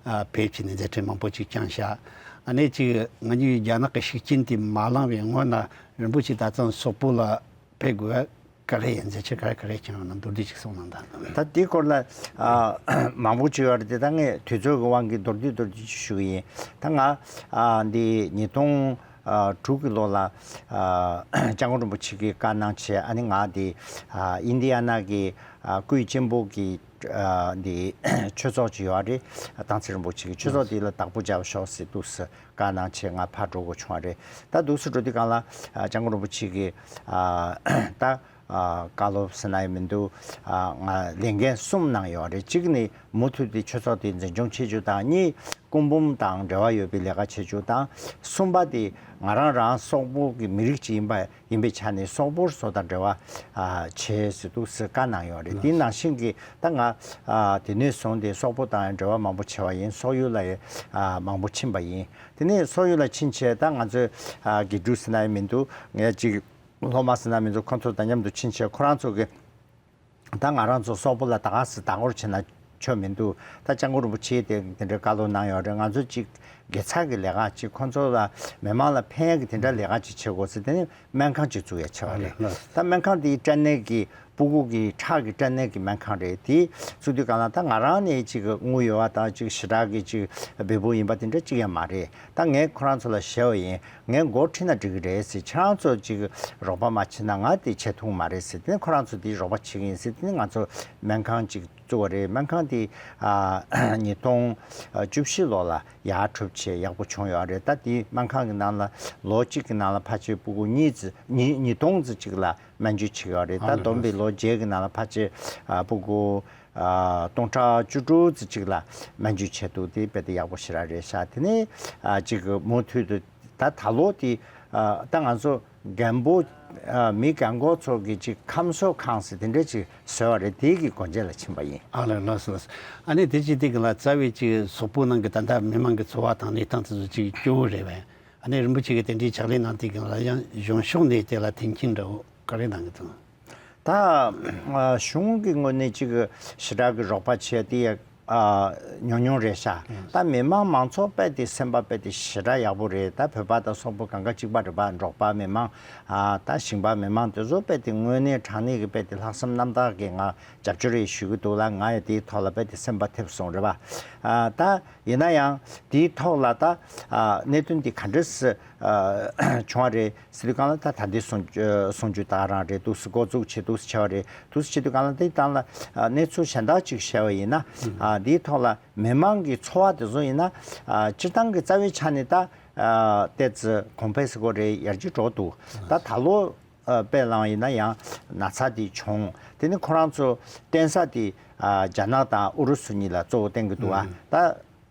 ཨ་ཕེབས་བྱས་ནས་མཛད་འཕྲིན་མང་པོ་ཅིག་བསྐྱངས་ཤག་ཨ་ནི་ཅིག་ང་ཚོས་རྒྱ་ནག་གི་ཤུགས་རྐྱེན་དེ་མ་ལངས་པའི་སྔོན་ན་རིན་པོ་ཆེ་ད་ཐེངས་སོག་པོ་ལ་ཕེབས་དགོས་ག་རེ་ཡིན། མཛད་འཆར་ག་རེ་ག་རེ་བསྐྱངས་ཡོད་ན་མདོར་བསྡུས་ཅིག་གསུངས་གནང་དང་། ད་དེའི་སྐོར་ལ་ཨ་མང་པོ་ཅིག་ཡོད་རེད་དེ། ད་ངས་དུས་ཚོད་ཀྱི་དབང་གིས་མདོར་བསྡུས་མདོར་བསྡུས་ཅིག་ཞུ་གི་ཡིན། ད་ང་ཨ་འདི་ཉིས་སྟོང་ཨ་དྲུག་གི་ལོ་ལ་ཨ་སྐྱབས་མགོན་རིན་པོ་ཆེ་གིས་བཀའ་གནང་བྱས། ཨ་ནི་ང་འདི་ཨ་ཨིན་ཌི་ཡ་ན་གི་ཨ་ཀུའི་གཅེན་པོ་གི་ཨ་འདི་ཆོས་ཚོགས་ཅིག་ཡོད་རེད། དྭངས་བཙན་རིན་པོ་ཆེ་གི་ཆོས་ཚོགས་དེ་ལ་བདག་པོ་རྒྱབ་ཤོག་ཟེར་འདུག་སེ་བཀའ་གནང་བྱས་ང་ཕར་འགྲོ་དགོས་བྱུང་བ་རེད། ད་འདུག་སེ་འགྲོ་དུས་སྒང་ལ་ཨ་སྐྱབས་མགོན་རིན་པོ་ཆེ་གིས་ཨ་ད་ཨ་བཀའ་སློབ་ཟེར་ན་ཡང་མི་འདུག་ཨ་ང་ལས་འགན་གསུམ་གནང་ཡོད་རེད། གཅིག་ནི་མུ་མཐུད་དེ་ཆོས་ཚོགས་དེ་འཛིན་སྐྱོང་བྱེད་རྒྱུ་དང་། གཉིས་སྐུ་འབུམ་དང་འབྲེལ་བ་ཡོད་པའི་ལས་ཀ་བྱེད་རྒྱུ་དང་། གསུམ་པ་དེ་ང་རང་རང་སོག་པོ་གི་མི་རིགས་ཅིག་ཡིན་པ་ཡིན་པའི་ཆ་ནས་སོག་པོ་ཚོ་དང་འབྲེལ་བ་ཨ་བྱེད་ཟེར་འདུག་སེ་བཀའ་གནང་ཡོད་རེད། དེ་ནང་བཞིན་གྱི་ད་ང་ཨ་དེ་ནས་བཟུང་སྟེ་སོག་པོ་དང་འབྲེལ་བ་མང་པོ་བྱས་པ་ཡིན། སོག་ཡུལ་ལ་ཡང་ཨ་མང་པོ་ཕྱིན་པ་ཡིན། དེ་ནས་སོག་ཡུལ་ལ་ཕྱིན་བྱས་ད་ང་ཚོའི་ཨ་དགེ་ཕྲུག་ཟེར་ན་ཡང་མི་འདུག་ངས་ཅིག་སློབ་མ་ཟེར་ན་མི་འདུག་ཁོང་ཚོ་དང་མཉམ་དུ་ཕྱིན་བྱས་ཁོ་རང་ཚོ་གི་ད་ང་རང་ཚོ་སོག་པོ་ལ་ད་ག་སེ་ལྟ་སྐོར་བྱེད་ན་ཆོ་མི་འདུག་ད་སྐྱབས་མགོན་རིན་པོ་ཆེས་དེ་དེ་འདྲའི་བཀའ་སློབ་གནང་ཡོད་རེད། ང་ཚོ་ཅིག་དགེ་རྩ་གི་ལས་ཀ་ཅིག་ཁོང་ཚོ་ལ་མི་མང་ལ་ཕན་ཡག་གི་དེ་འདྲ་ལས་ཀ་ཅིག་བྱེད་དགོས་ཟེར། དེ་ནས་སྨན་ཁང་ཅིག་བཙུགས་ཡ་བྱས་པ་རེད། ད་སྨན་ཁང་དེའི་སྐྲན་ནད་ཀྱི་སྤུ་གུ་གི་ཁྲག་གི་སྐྲན་ནད་ཀྱི་སྨན་ཁང་རེད། དེ་བཙུགས་དུས་སྒང་ལ་ད་ང་རང་ནས་ཅིག་དངུལ་ཡོད་པ་དང་ཅིག་ཞེ་དྲག་གི་ཅིག་འབེལ་པོ་ཡིན་པ་དེ་འདྲ་ཅིག་ཡང་མ་རེད། ད་ངས་ཁོ་རང་ཚོ་ལ་ཞུས་པ་ཡིན། ངས་འགོ་ཁྲིད་ན་འགྲིག་གི་རེད་ཟེར། ཁྱེད་རང་ཚོ་ཅིག་རོགས་པ་མ་བྱེད་ན་ང་དེ་བྱེད་ཐུབ་མ་རེད་ཟེར། དེ་ནས་ཁོ་རང་ཚོ་དེ་རོགས་པ་བྱེད་ཀྱི་ཡིན་ཟེར། དེ་ནས་ང་ཚོ་སྨན་ཁང་ཅིག་བཙུགས་པ་རེད། སྨན་ཁང་དེ་ཨ་ཉིས་སྟོང་བཅུ་བཞི་ལོ་ལ་ཡར་གྲུབ་བྱས་ཡག་པོ་བྱུང་ཡོད་རེད། ད་དེ་སྨན་ཁང་གི་ནང་ལ་ལོ་གཅིག་གི་ནང་ལ་ཕལ་ཆེར་སྤུ་གུ་གཉིས་ཙམ་ཉིས་ཉིས་སྟོང་ཙམ་ཅིག་ལ་སྨན་བཅོས་བྱེད་ཀྱི་ཡོད་རེད། ད་བསྡོམས་པའི་ལོ་བརྒྱད་ཀྱི་ནང་ལ་ཕལ་ཆེར་ཨ་སྤུ་གུ་ཨ་སྟོང་ཕྲག་བཅུ་དྲུག་ཙམ་ཅིག་ལ་སྨན་བཅོས་བྱས་འདུག་དེ་རྦད་དེ་ཡག་པོ་ཞེ་དྲག་རེད་ཤག་དེ་ནས་ཨ་ཅིག་མུ་མཐུད་དུ་ད་ད་ལོ་དེ་ཨ་ད་ང་ཚོ་རྒན་པོ་ཨ་མི་རྒན་འཁོགས་ཚོ་གི་ཅིག་ཁམས་གསོ་ཁང་ཟེར་དེ་འདྲ་ཅིག་བཟོས་པ་རེད། དེ་གི་སྒོ་འབྱེད་ལ་ཕྱིན་པ་ཡིན། ཨ་ལགས་ལགས་སོ་ལགས་སོ། ཨ་ནི་དེ་ཅིག་དེ་གི་ལ་རྩ་བའི་ཅིག་སོག་པོ་ནང་གི་ད་ལྟ་མི་མང་གི་འཚོ་བ་དང་གནས་སྟངས་དེ་ཚོ་ཅིག་སྐྱོ་བོ་རེད་པས། ཨ་ནི་རིན་པོ་ཆེ་གིས་དེ་འདྲའི་ཕྱག་ལས་གནང་དུས་སྒང་ལ་ཡང་གཞུང་ཕྱོགས་ནས་དེ་ལ་མཐུན་རྐྱེན་འདྲ་བོ་ག་རེ་གནང་གི་འདུག་ད་ཨ་གཞུང་གི་ངོས་ནས་ཅིག་ཞེ་དྲག་གི་རོགས་པ་བྱས་དེ་ཡ་ཨ་ཉུང་ཉུང་རེད་ཤག་ད་མི་མང་མང་ཚོགས་རྦད་དེ་སེམས་པ་རྦད་དེ་ཞེ་དྲག་ཡག་པོ་རེད། ད་བོད་པ་དང་སོག་པོ་གང་ག་གཅིག་པ་རེད་པ། འབྲོག་པ་མི་མང་ཨ་ད་ཞིང་པ་མི་མང་དེ་ཚོ་རྦད་དེ་དངོས་གནས་དྲང་གནས་ཀྱི་རྦད་དེ་ལྷག་བསམ་རྣམ་དག་གིས་ང་རྒྱབ་སྐྱོར་རེ་ཞུ་གི་འདུག་ལ། ང་ཡང་དེའི་ཐོག་ལ་རྦད་དེ་སེམས་པ་ཐེབས་སོང་རེད་པ། ཨ་ད་ཡིན་ན་ཡང་དེའི་ཐོག་ལ་ད་ཨ་གནད་དོན་དེ་ག་འདྲ་སེ་ཨ་བྱུང་བ་རེད་ཟེར་དུས་སྒང་ལ། ད་ད་ལྟའི་གསུང་གསུང་རྒྱུ་ད་རང་རེད། འདུག་སེ་འགོ་བཙུགས་བྱས་འདུག་སེ་བྱས་པ་རེད། འདུག་སེ་བྱེད་དུས་སྒང་ལ་དེའི་སྟེང་ལ་ཨ་གནས་ཚུལ་གཞན་དག་ཅིག་བཤད་པ་ཡིན་ན། ཨ་དེའི་ཐོག་ལ་མི་མང་གི་འཚོ་བ་དེ་ཚོ་ཡིན་ན་ཨ་སྤྱིར་བཏང་གི་རྩ་བའི་ཆ་ནས་ད་ཨ་ཏོག་ཙམ་གོང་འཕེལ་ཟེར་དགོས་རེད། ཡར་རྒྱས་འགྲོ་འདུག་ད་ད་ལོ་ ཨ་དཔེ་བླངས་ཡིན་ན་ཡང་ན་ཚ་དེ་བྱུང་། དེ་ནི་ཁོ་རང་ཚོ་བསྟེན་ས་དེ་ཨ་རྒྱ་ནག་དང་ཨུ་རུ་སུ་གཉིས་ལ་གཙོ་བོ་བསྟེན་གི་འདུག་ཨ། ད་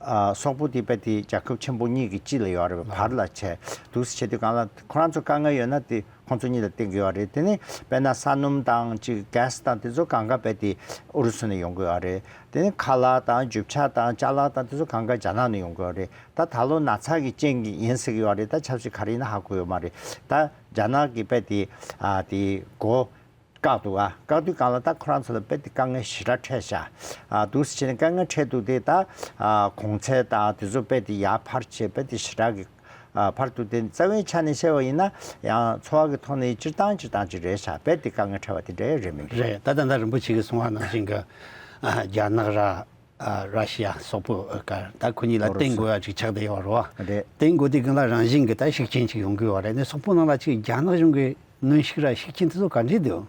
ཨ་སོག་པོ་དེ་དཔེ་དེ་རྒྱལ་ཁབ་ཆེན་པོ་གཉིས་ཀྱི་དཀྱིལ་ལ་ཡོད་རེད། བར་ལ་བྱས་འདུག་སེ་བྱེད་དུས་སྒང་ལ་ཁོ་རང་ཚོ་དཀའ་ངལ་ཡོད་ན་དེ་ཁོང་ཚོ་གཉིས་ལ་བསྟེན་གི་ཡོད་རེད། དེ་ནི་དཔེར་ན་ས་སྣུམ་དང་ཅིག་གྷེ་སི་དང་དེ་ཚོ་གང་ག་དཔེ་དེ་ཨུ་རུ་སུ་ནས་ཡོང་གི་ཡོད་རེད། དེ་ནི་ཁ་ལག་དང་རྒྱུ་ཆ་དང་ཅ་ལག་དང་དེ་ཚོ་གང་ག་རྒྱ་ནག་ནས་ཡོང་གི་ཡོད་རེད། ད་ད་ལོ་ན་ཚ་གི་རྐྱེན་གྱིས་ཡིན་སྲིད་ཀྱི་ཡོད་རེད། ད་ཆབ་སྲིད་ག་རེ་ཡིན་ན་ཧ་གོ་ཡོད་མ་རེད། ད་རྒྱ་ནག་གི་དཔེ་དེ་ཨ་དེ་སྒོ་བཀག་འདུག་ཨ། བཀག་དུས་སྒང་ལ་ད་ཁོ་རང་ཚོ་ལ་དཔེ་དེ་དཀའ་ངལ་ཞེ་དྲག་འཕྲད་ཤག་ཨ་འདུག་སེ་བྱས་ནས་དཀའ་ངལ་འཕྲད་འདུག་དེ་ད་ཨ་གོང་ཚད་དང་དེ་ཚོ་དཔེ་དེ་ཡར་འཕར་བྱས་དཔེ་དེ་ཞེ་དྲག་གི་ཨ་འཕར་འདུག་དེ་རྩ་བའི་ཆ་ནས་བཤད་པ་ཡིན་ན་ཡང་འཚོ་བ་གི་ཐོག་ནས་སྤྱིར་བཏང་སྤྱིར་བཏང་ཅིག་རེད་ཤག་དཔེ་དེ་དཀའ་ངལ་འཕྲད་པ་དེ་འདྲ་རེད་མི་འདུག་རེད། ད་ད་ལྟ་རིན་པོ་ཆེ་གིས་གསུངས་པ་ནང་བཞིན་གྱི་ཨ་རྒྱ་ནག་ར། ཨ་ར་ཤི་ཡ་སོག་པོ་ཨ་ཀ་ད་ཁོ་གཉིས་ལ་ཨོ་རོ་བསྟེན་དགོས་ཡ་ཅིག་ཆགས་བསྡད་ཡོད་རེད་བ། རེད། བསྟེན་དགོས་དུས་སྒང་ལ་རང་བཞིན་གྱི་ད་ཤུགས་རྐྱེན་ཅིག་ཡོང་གི་ཡོད་རེད། ནས་སོག་པོ་ནང་ལ་ཅིག་རྒྱ་ནག་གཞུང་གི་གནོན་ཤུགས་ར་ཤུགས་རྐྱེན་དེ་ཚོ་ག་འདྲས་འདུག་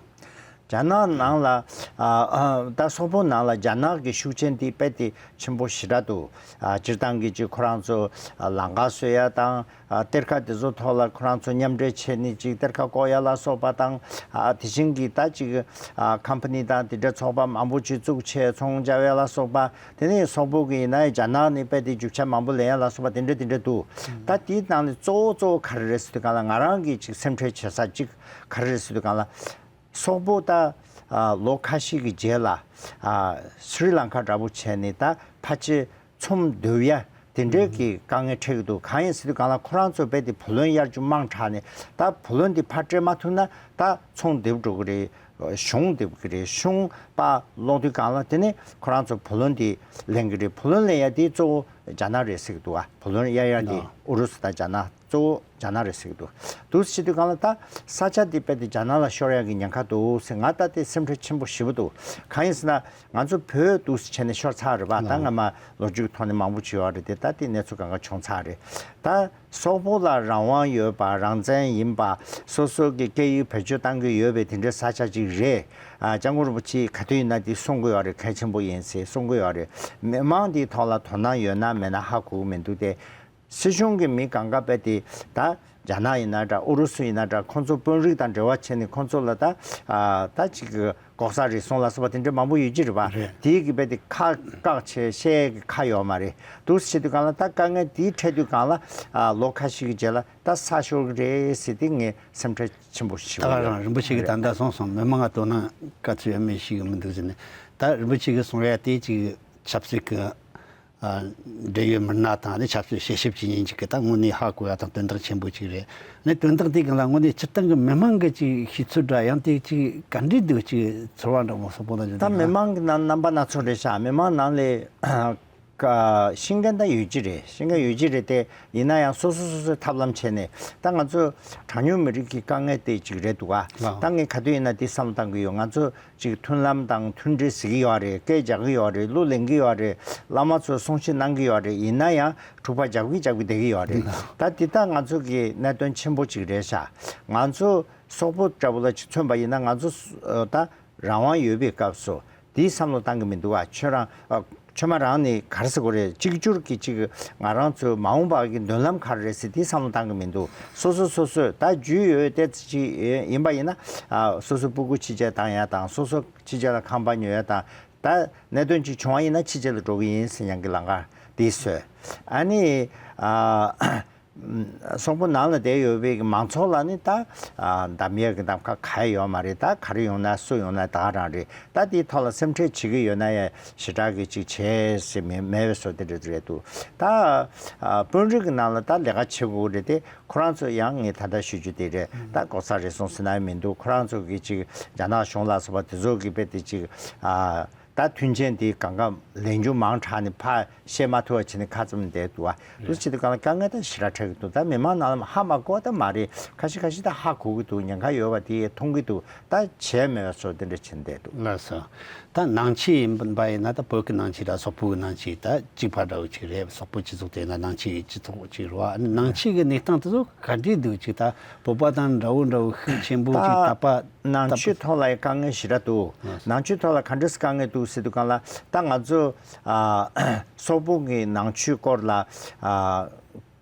རྒྱ་ནག་ནང་ལ་ཨ་ཨ་ད་སོག་པོ་ནང་ལ་རྒྱ་ནག་གི་ཤུགས་རྐྱེན་དེ་དཔེ་དེ་ཆེན་པོ་ཞེ་དྲག་འདུག་ཨ་སྤྱིར་བཏང་གི་ཅིག་ཁོ་རང་ཚོ་ཨ་ལམ་ཁ་བཟོ་ཡ་དང་། ཨ་གཏེར་ཁ་དེ་ཚོ་ཐོག་ལ་ཁོ་རང་ཚོ་མཉམ་འབྲེལ་བྱས་ནས་ཅིག་གཏེར་ཁ་བཀོག་ཡ་ལ་སོགས་པ་དང་། ཨ་དེ་བཞིན་གྱི་ད་ཅིག་ཨ་ཁམ་པ་ནི་དང་དེ་འདྲ་ཚོགས་པ་མང་པོ་ཅིག་བཙུགས་བྱས་ཚོང་རྒྱག་ཡ་ལ་སོགས་པ། དེ་ནས་སོག་པོ་གི་ཡིན་ན་རྒྱ་ནག་ནས་དཔེ་དེ་རྒྱུ་ཆ་མང་པོ་ལེན་ཡ་ལ་སོགས་པ་དེ་འདྲ་དེ་འདྲ་འདུག་ད་དེའི་ནང་ནས་གཙོ་བོ་གཙོ་བོ་ག་རེ་རེད་ཟེར་དུས་སྒང་ལ་ང་རང་གིས་ཅིག་སེམས་ཁྲལ་བྱེད་ས་ཅིག་ག་རེ་རེད་ཟེར་དུས་སྒང་ལ། སོག་པོ་ད་ཨ་ལོ་ཁ་ཤས་ཀྱི་རྗེས་ལ་ཨ་སི་རི་ལང་ཀ་འདྲ་པོ་བྱས་ནས་ད་ཕལ་ཆེར་ཚུམས་རྡིབ་ཡ་དེ་འདྲའི་གི་དཀའ་ངལ་འཕྲད་ཀྱི་འདུག་གང་ཡིན་ཟེར་དུས་སྒང་ལ་ཁོ་རང་ཚོ་དཔེ་དེ་བུ་ལོན་གཡར་རྒྱུ་མང་དྲགས་ནས་ད་བུ་ལོན་དེ་ཕར་སྤྲད་མ་ཐུབ་ན་ད་ཚོང་རྡིབ་འགྲོ་གི་རེད། གཞུང་རྡིབ་གི་རེད། གཞུང་པ་སློག་དུས་སྒང་ལ་དེ་ནས་ཁོ་རང་ཚོ་བུ་ལོན་དེ་ལེན་གི་རེད། བུ་ལོན་ལེན་ཡ་དེ་གཙོ་བོ་རྒྱ་ནག་རེད་ཟེར་གི་འདུག་ཨ་བུ་ལོན་གཡར་ཡ་དེ་ཨུ་རུ་སུ་དང་རྒྱ་ནག་གཙོ་བོ་རྒྱ་ནག་རེད་ཟེར་གི་འདུག་འདུག་སེ་བྱེད་དུས་སྒང་ལ་ད་ས་ཆ་འདི་དཔེ་དེ་རྒྱ་ནག་ལ་ཤོར་ཡག་གི་ཉེན་ཁ་འདུག་ཟེར་ང་ད་དེ་སེམས་ཁྲལ་ཆེན་པོ་ཞེ་པོ་འདུག་གང་ཡིན་ཟེར་ན་ང་ཚོ་བོད་འདུག་སེ་བྱས་ནས་ཤོར་ཚར་རེད་པ། ད་སྔ་མ་ལོ་རྒྱུས་ཀྱི་ཐོག་ནས་མང་པོ་བྱས་ཡོད་རེད་དེ། ད་དེ་གནས་ཚུལ་གང་ག་བྱུང་ཚར་རེད། ད་སོག་པོ་ལ་རང་དབང་ཡོད་པ་རང་བཙན་ཡིན་པ་སོ་སོ་གི་སྐད་ཡིག་བེད་སྤྱོད་བཏང་གི་ཡོད་པའི་དེ་འདྲའི་ས་ཆ་ཅིག་རེད། ཨ་སྐྱབས་མགོན་རིན་པོ་ཆེས་ག་དུས་ཡིན་ན་དེ་གསུང་གི་ཡོད་རེད། གལ་ཆེན་པོ་ཡིན་ཟེར་གསུང་གི་ཡོད་རེད། མི་མང་དེའི་ཐོག་ལ་དོ་སྣང་ཡོད་ན་མེད་ན་ཧ་གོ་གི་མི་འདུག་སྟེ། སྲིད་གཞུང་གི་མི་གང་ག་དཔེ་དེ་ད་རྒྱ་ནག་ཡིན་ན་འདྲ་ཨུ་རུ་སུ་ཡིན་ན་འདྲ་ཁོང་ཚོ་དཔོན་རིགས་དང་འབྲེལ་བ་བྱས་ནས་ཁོང་ཚོ་ལ་ད་ཨ་ད་ཅིག་ལྐོག་ཟ་རེ་ཟུང་ལ་སོགས་པ་དེ་འདྲ་མང་པོ་ཡོད་ཀྱི་རེད་པ། རེད། དེའི་གི་དཔེ་དེ་ཁ་བཀག་བྱས་བཤད་གི་ཁ་ཡོད་མ་རེད། འདུག་སེ་བྱེད་དུས་སྒང་ལ་ད་དཀའ་ངལ་དེའི་འཕྲད་དུས་སྒང་ལ་ཨ་ལོ་ཁ་ཤས་ཀྱི་རྗེས་ལ་ད་ས་ཤོར་གི་རེད་ཟེར་དེ་ངས་སེམས་ཁྲལ་ཆེན་པོ་ཞིག་ད་ག་རང་རིན་པོ་ཆེ་གི་ད་ལྟ་གསུངས་སོང་། མི་མང་ང་དོ་སྣང་ག་ཚོད་ཡོད་མེད་ཤེས་གི་མི་འདུག་ཟེར་ནས། ད་རིན་པོ་ཆེ་གི་གསུང་ཡ་དེ་ཅིག་ཆབ་སྲིད་གི་ཨ་འབྲེལ་ཡོད་མི་སྣ་དང་ནི་ཆབ་སྲིད་དཔྱད་ཞིབ་བྱེད་མཁན་ཅིག་གིས་ད་དངོས་གནས་ཧ་གོ་ཡ་དང་དོན་དག་ཆེན་པོ་ཅིག་རེད། ནི་དོན་དག་དེ་གི་ལ་དངོས་གནས་སྤྱིར་བཏང་གི་མི་མང་གི་ཅིག་ཤེས་ཚོད་འདྲ་ཡང་དེ་ཅིག་ག་འདྲས་འདུག་ཅིག་ཚོར་བ་འདྲ་མོ་སོགས་པོ་ལ་ད་མི་མང་གི་ནང་རྣམ་པ་སྣ་ཚོགས་རེད་ཤག་མི་མང་ནང་ལས་ཀ་ཤེས་མཁན་ད་ཡོད་ཀྱི་རེད། ཤེས་མཁན་ཡོད་ཀྱི་རེད་དེ། ཡིན་ན་ཡང་སོ་སོ་སོ་སོའི་ཐབས་ལམ་བྱས་ནས་ད་ང་ཚོ་གྲངས་ཉུང་མི་རིགས་ཀྱི་དཀའ་ངལ་དེ་ཅིག་རེད་འདུག་ཨ། ད་ངས་ག་དུས་ཡིན་ན་དེ་བསམ་བློ་བཏང་གི་ཡོད། ང་ཚོ་ཅིག་མཐུན་ལམ་དང་མཐུན་སྒྲིལ་ཟེར་གྱི་ཡོད་རེད། སྐད་རྒྱག་གི་ཡོད་རེད། གླུ་ལེན་གྱི་ཡོད་རེད། བླ་མ་ཚོས་གསུང་བཤད་གནང་གི་ཡོད་རེད། ཡིན་ན་ཡང་འཁྲུག་པ་རྒྱག་གི་རྒྱག་གི་བསྡད་ཀྱི་ཡོད་རེད། ད་འདི་ད་ང་ཚོ་གི་གནད་དོན་ཆེན་པོ་ཅིག་རེད་ཤག་ང་ཚོ་སོག་པོ་འདྲ་པོ་ལ་ཅིག་མཚོན་པ་ཡིན་ན་ང་ཚོ་ད་རང་དབང་ཡོད་པའི་སྐབས་སུ་དེའི་བསམ་བློ་བཏང་གི་མི་འདུག་ཨ། ཁྱོད་རང་ཨ། ཁྱོད་མ་རང་ནི་ག་རེ་ཟེར་དགོས་རེད། གཅིག་གྱུར་གྱི་ཅིག་ང་རང་ཚོའི་མ་འོངས་པ་གི་མདུན་ལམ་ག་རེ་རེད་ཟེར་དེའི་བསམ་བློ་བཏང་གི་མི་འདུག་སོ་སོ་སོ་སོས་ད་རྒྱུས་ཡོད་དེ་ཅིག་ཡིན་པ་ཡིན་ན་ཨ། སོ་སོ་སྤུ་གུ་ཕྱི་རྒྱལ་བཏང་ཡ་དང་སོ་སོ་ཕྱི་རྒྱལ་ལ་ཁང་པ་ཉོ་ཡ་དང་། ད་གནད་དོན་ཅིག་བྱུང་བ་ཡིན་ན་ཕྱི་རྒྱལ་ལ་འགྲོ་གི་ཡིན་ཟེར་ཡང་གི་ལམ་ཁ་དེ་བཟོས། ཨ་ནི་ཨ། སོག་པོ་ནང་ལ་བསྡད་ཡོད་པའི་མང་ཚོགས་ལ་ནི་ད་ཨ། གདམ་ཡས་ཀྱི་གདམ་ཁ་ག་ཡོད་མ་རེད། ད་ག་རེ་ཡོང་ན་སུ་ཡོང་ན་ད་ག་རང་རེད། ད་དེའི་ཐོག་ལ་སེམས་ཁྲལ་བྱེད་ཀྱི་ཡོད་ན་ཡང་ཞེ་དྲག་གི་ཅིག་བྱས་ཟེར་མེད་མེད་པའི་བཟོ་དེ་འདྲ་རེད་འདུག་ད་ཨ། དཔོན་རིགས་ཀྱི་ནང་ལ་ད་ལས་ཀ་བྱེད་དགོས་རེད་དེ། ཁོ་རང་ཚོ་ཡང་ངས་ད་ལྟ་ཞུ་རྒྱུ་དེ་རེད། ད་ལྐོག་ཟ་རེ་ཟུང་ཟེར་ན་ཡང་མི་འདུག་ཁོ་རང་ཚོ་གི་ཅིག་རྒྱ་ནག་གཞུང་ལ་སོགས་པ་དེ་ཚོ་གི་དཔེ་དེ་ཅིག་ཨ། ད་མཐུན་རྐྱེན་དེ་གང་ག་ལེན་རྒྱུ་མང་དྲགས་ནས་ཕར་བཤད་མ་ཐུབ་པ་བྱས་ནས་ཁ་བཙུམ་བསྡད་འདུག་བ། དུ་བྱེད་དུས་གང་ལ་དཀའ་ངལ་ད་ཞེ་དྲག་འཕྲད་ཀྱི་འདུག་ད་མི་མང་ནང་ལ་ཧ་མ་གོ་བ་ད་མ་རེད། ཁ་ཤས་ཁ་ཤས་ད་ཧ་གོ་གི་འདུག་ཉེན་ཁ་ཡོད་པ་དེ་མཐོང་གི་འདུག་ད་བྱས་མེད་པ་བཟོ་དེ་འདྲ་བྱས་བསྡད་འདུག་ལགས་སོ། ད་ནང་ཆོས་ཡིན་པ་ཡིན་ན་ད་བོད་ཀྱི་ནང་ཆོས་དང་སོག་པོའི་ནང་ཆོས་ད་གཅིག་པ་འདྲ་བོ་ཅིག་རེད། སོག་པོ་སྤྱི་ཚོགས་དེ་ན་ནང་ཆོས་སྤྱི་ཚོགས་ཅིག་རེད་བ། ནང་ཆོས་ཀྱི་གནས་སྟངས་དེ་ཚོ་ག་འདྲས་འདུག་ཅིག་ད་བོད་པ་དང་འདྲ་བོ་འདྲ་བོ་ཤུགས་ཆེན་པོ་ཅིག་ད་དད་པ་ནང་ཆོས་ཐོག་ལ་ཡང་དཀའ་ངལ་ཞེ་དྲག་འདུག་ནང་ཆོས་ཐོག་ལ་ག་འདྲས་དཀའ་ངལ་འདུག་ཟེར་དུས་སྒང་ལ་ད་ང་ཚོ་ཨ། སོག་པོ་གི་ནང་ཆོས་སྐོར་ལ་ཨ།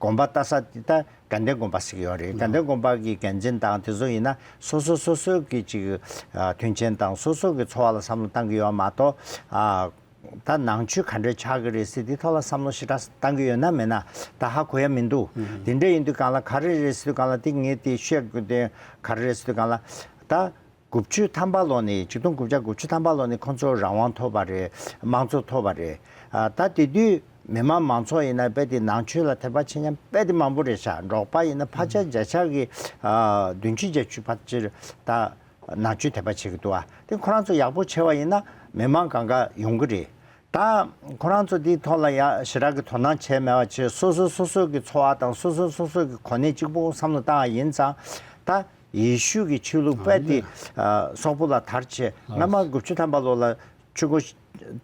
དགོན་པ་ལྟ་ས་དེ་ད་དགའ་ལྡན་དགོན་པ་ཟེར་གྱི་ཡོད་རེད། དགའ་ལྡན་དགོན་པ་གི་འགན་འཛིན་དང་དེ་ཚོ་ཡིན་ན་སོ་སོ་སོ་སོ་གི་ཅིག་ཨ་མཐུན་རྐྱེན་དང་སོ་སོ་གི་འཚོ་བ་ལ་བསམ་བློ་བཏང་གི་ཡོད་མ་གཏོགས། ཨ་ད་ནང་ཆོས་ག་འདྲ་ཆགས་ཀྱི་རེད་ཟེར་དེ་ཐོག་ལ་བསམ་བློ་ཞེ་དྲག་བཏང་གི་ཡོད་ན་མེད་ན་ད་ཧ་གོ་ཡ་མི་འདུག། དེ་འདྲ་ཡིན་དུས་སྒང་ལ་ག་རེ་རེད་ཟེར་དུས་སྒང་ལ་དེ་ངས་དེ་བཤད་དགོས་དེ་ག་རེ་རེད་ཟེར་དུས་སྒང་ལ་ད། དགུ་བཅུ་ཐམ་པ་ལོ་ནས་ཆིག་སྟོང་དགུ་བརྒྱ་དགུ་བཅུ་ཐམ་པ་ལོ་ནས་ཁོང་ཚོ་རང་དབང་ཐོབ་པ་རེད། དམངས་གཙོ་ཐོབ་པ་རེད། ཨ་ད་དེ་དུས་མི་དམངས་མང་ཚོགས་ཡིན་ན་རྦད་དེ་ནང་ཆོས་ལ་དད་པ་བྱེད་མཁན་རྦད་དེ་མང་པོ་རེད་ཤག། འབྲོག་པ་ཡིན་ན་ཕལ་ཆེར་བརྒྱ་ཆ་གི་ཨ་བདུན་ཅུ་བརྒྱད་ཅུ་ཕལ་ཆེར་ད་ནང་ཆོས་དད་པ་བྱེད་ཀྱི་འདུག། ཨ་དེ་ཁོ་རང་ཚོ་ཡག་པོ་བྱས་པ་ཡིན་ན་མི་དམངས་གང་ག་ཡོང་གི་རེད། ད་ཁོ་རང་ཚོ་དེའི་ཐོག་ལ་ཡ་ཞེ་དྲག་གི་དོ་སྣང་བྱས་མེད་པ་བྱས། སོ་སོ་སོ་སོ་གི་འཚོ་བ་དང་སོ་སོ་སོ་སོ་གི་གོ་གནས་གཅིག་པོ་བསམ་བློ་བཏང་བ་ཡིན་ཙང་། ད་ཡེ་ཤུ་གི་ཆོས་ལུགས་རྦད་དེ་ཨ་སོག་པོ་ལ་དར་བྱས། སྔ་མ་དགུ་བཅུ་ཐམ་པ་ལོ་ལ་ཆོས་སྒོ་བྱས་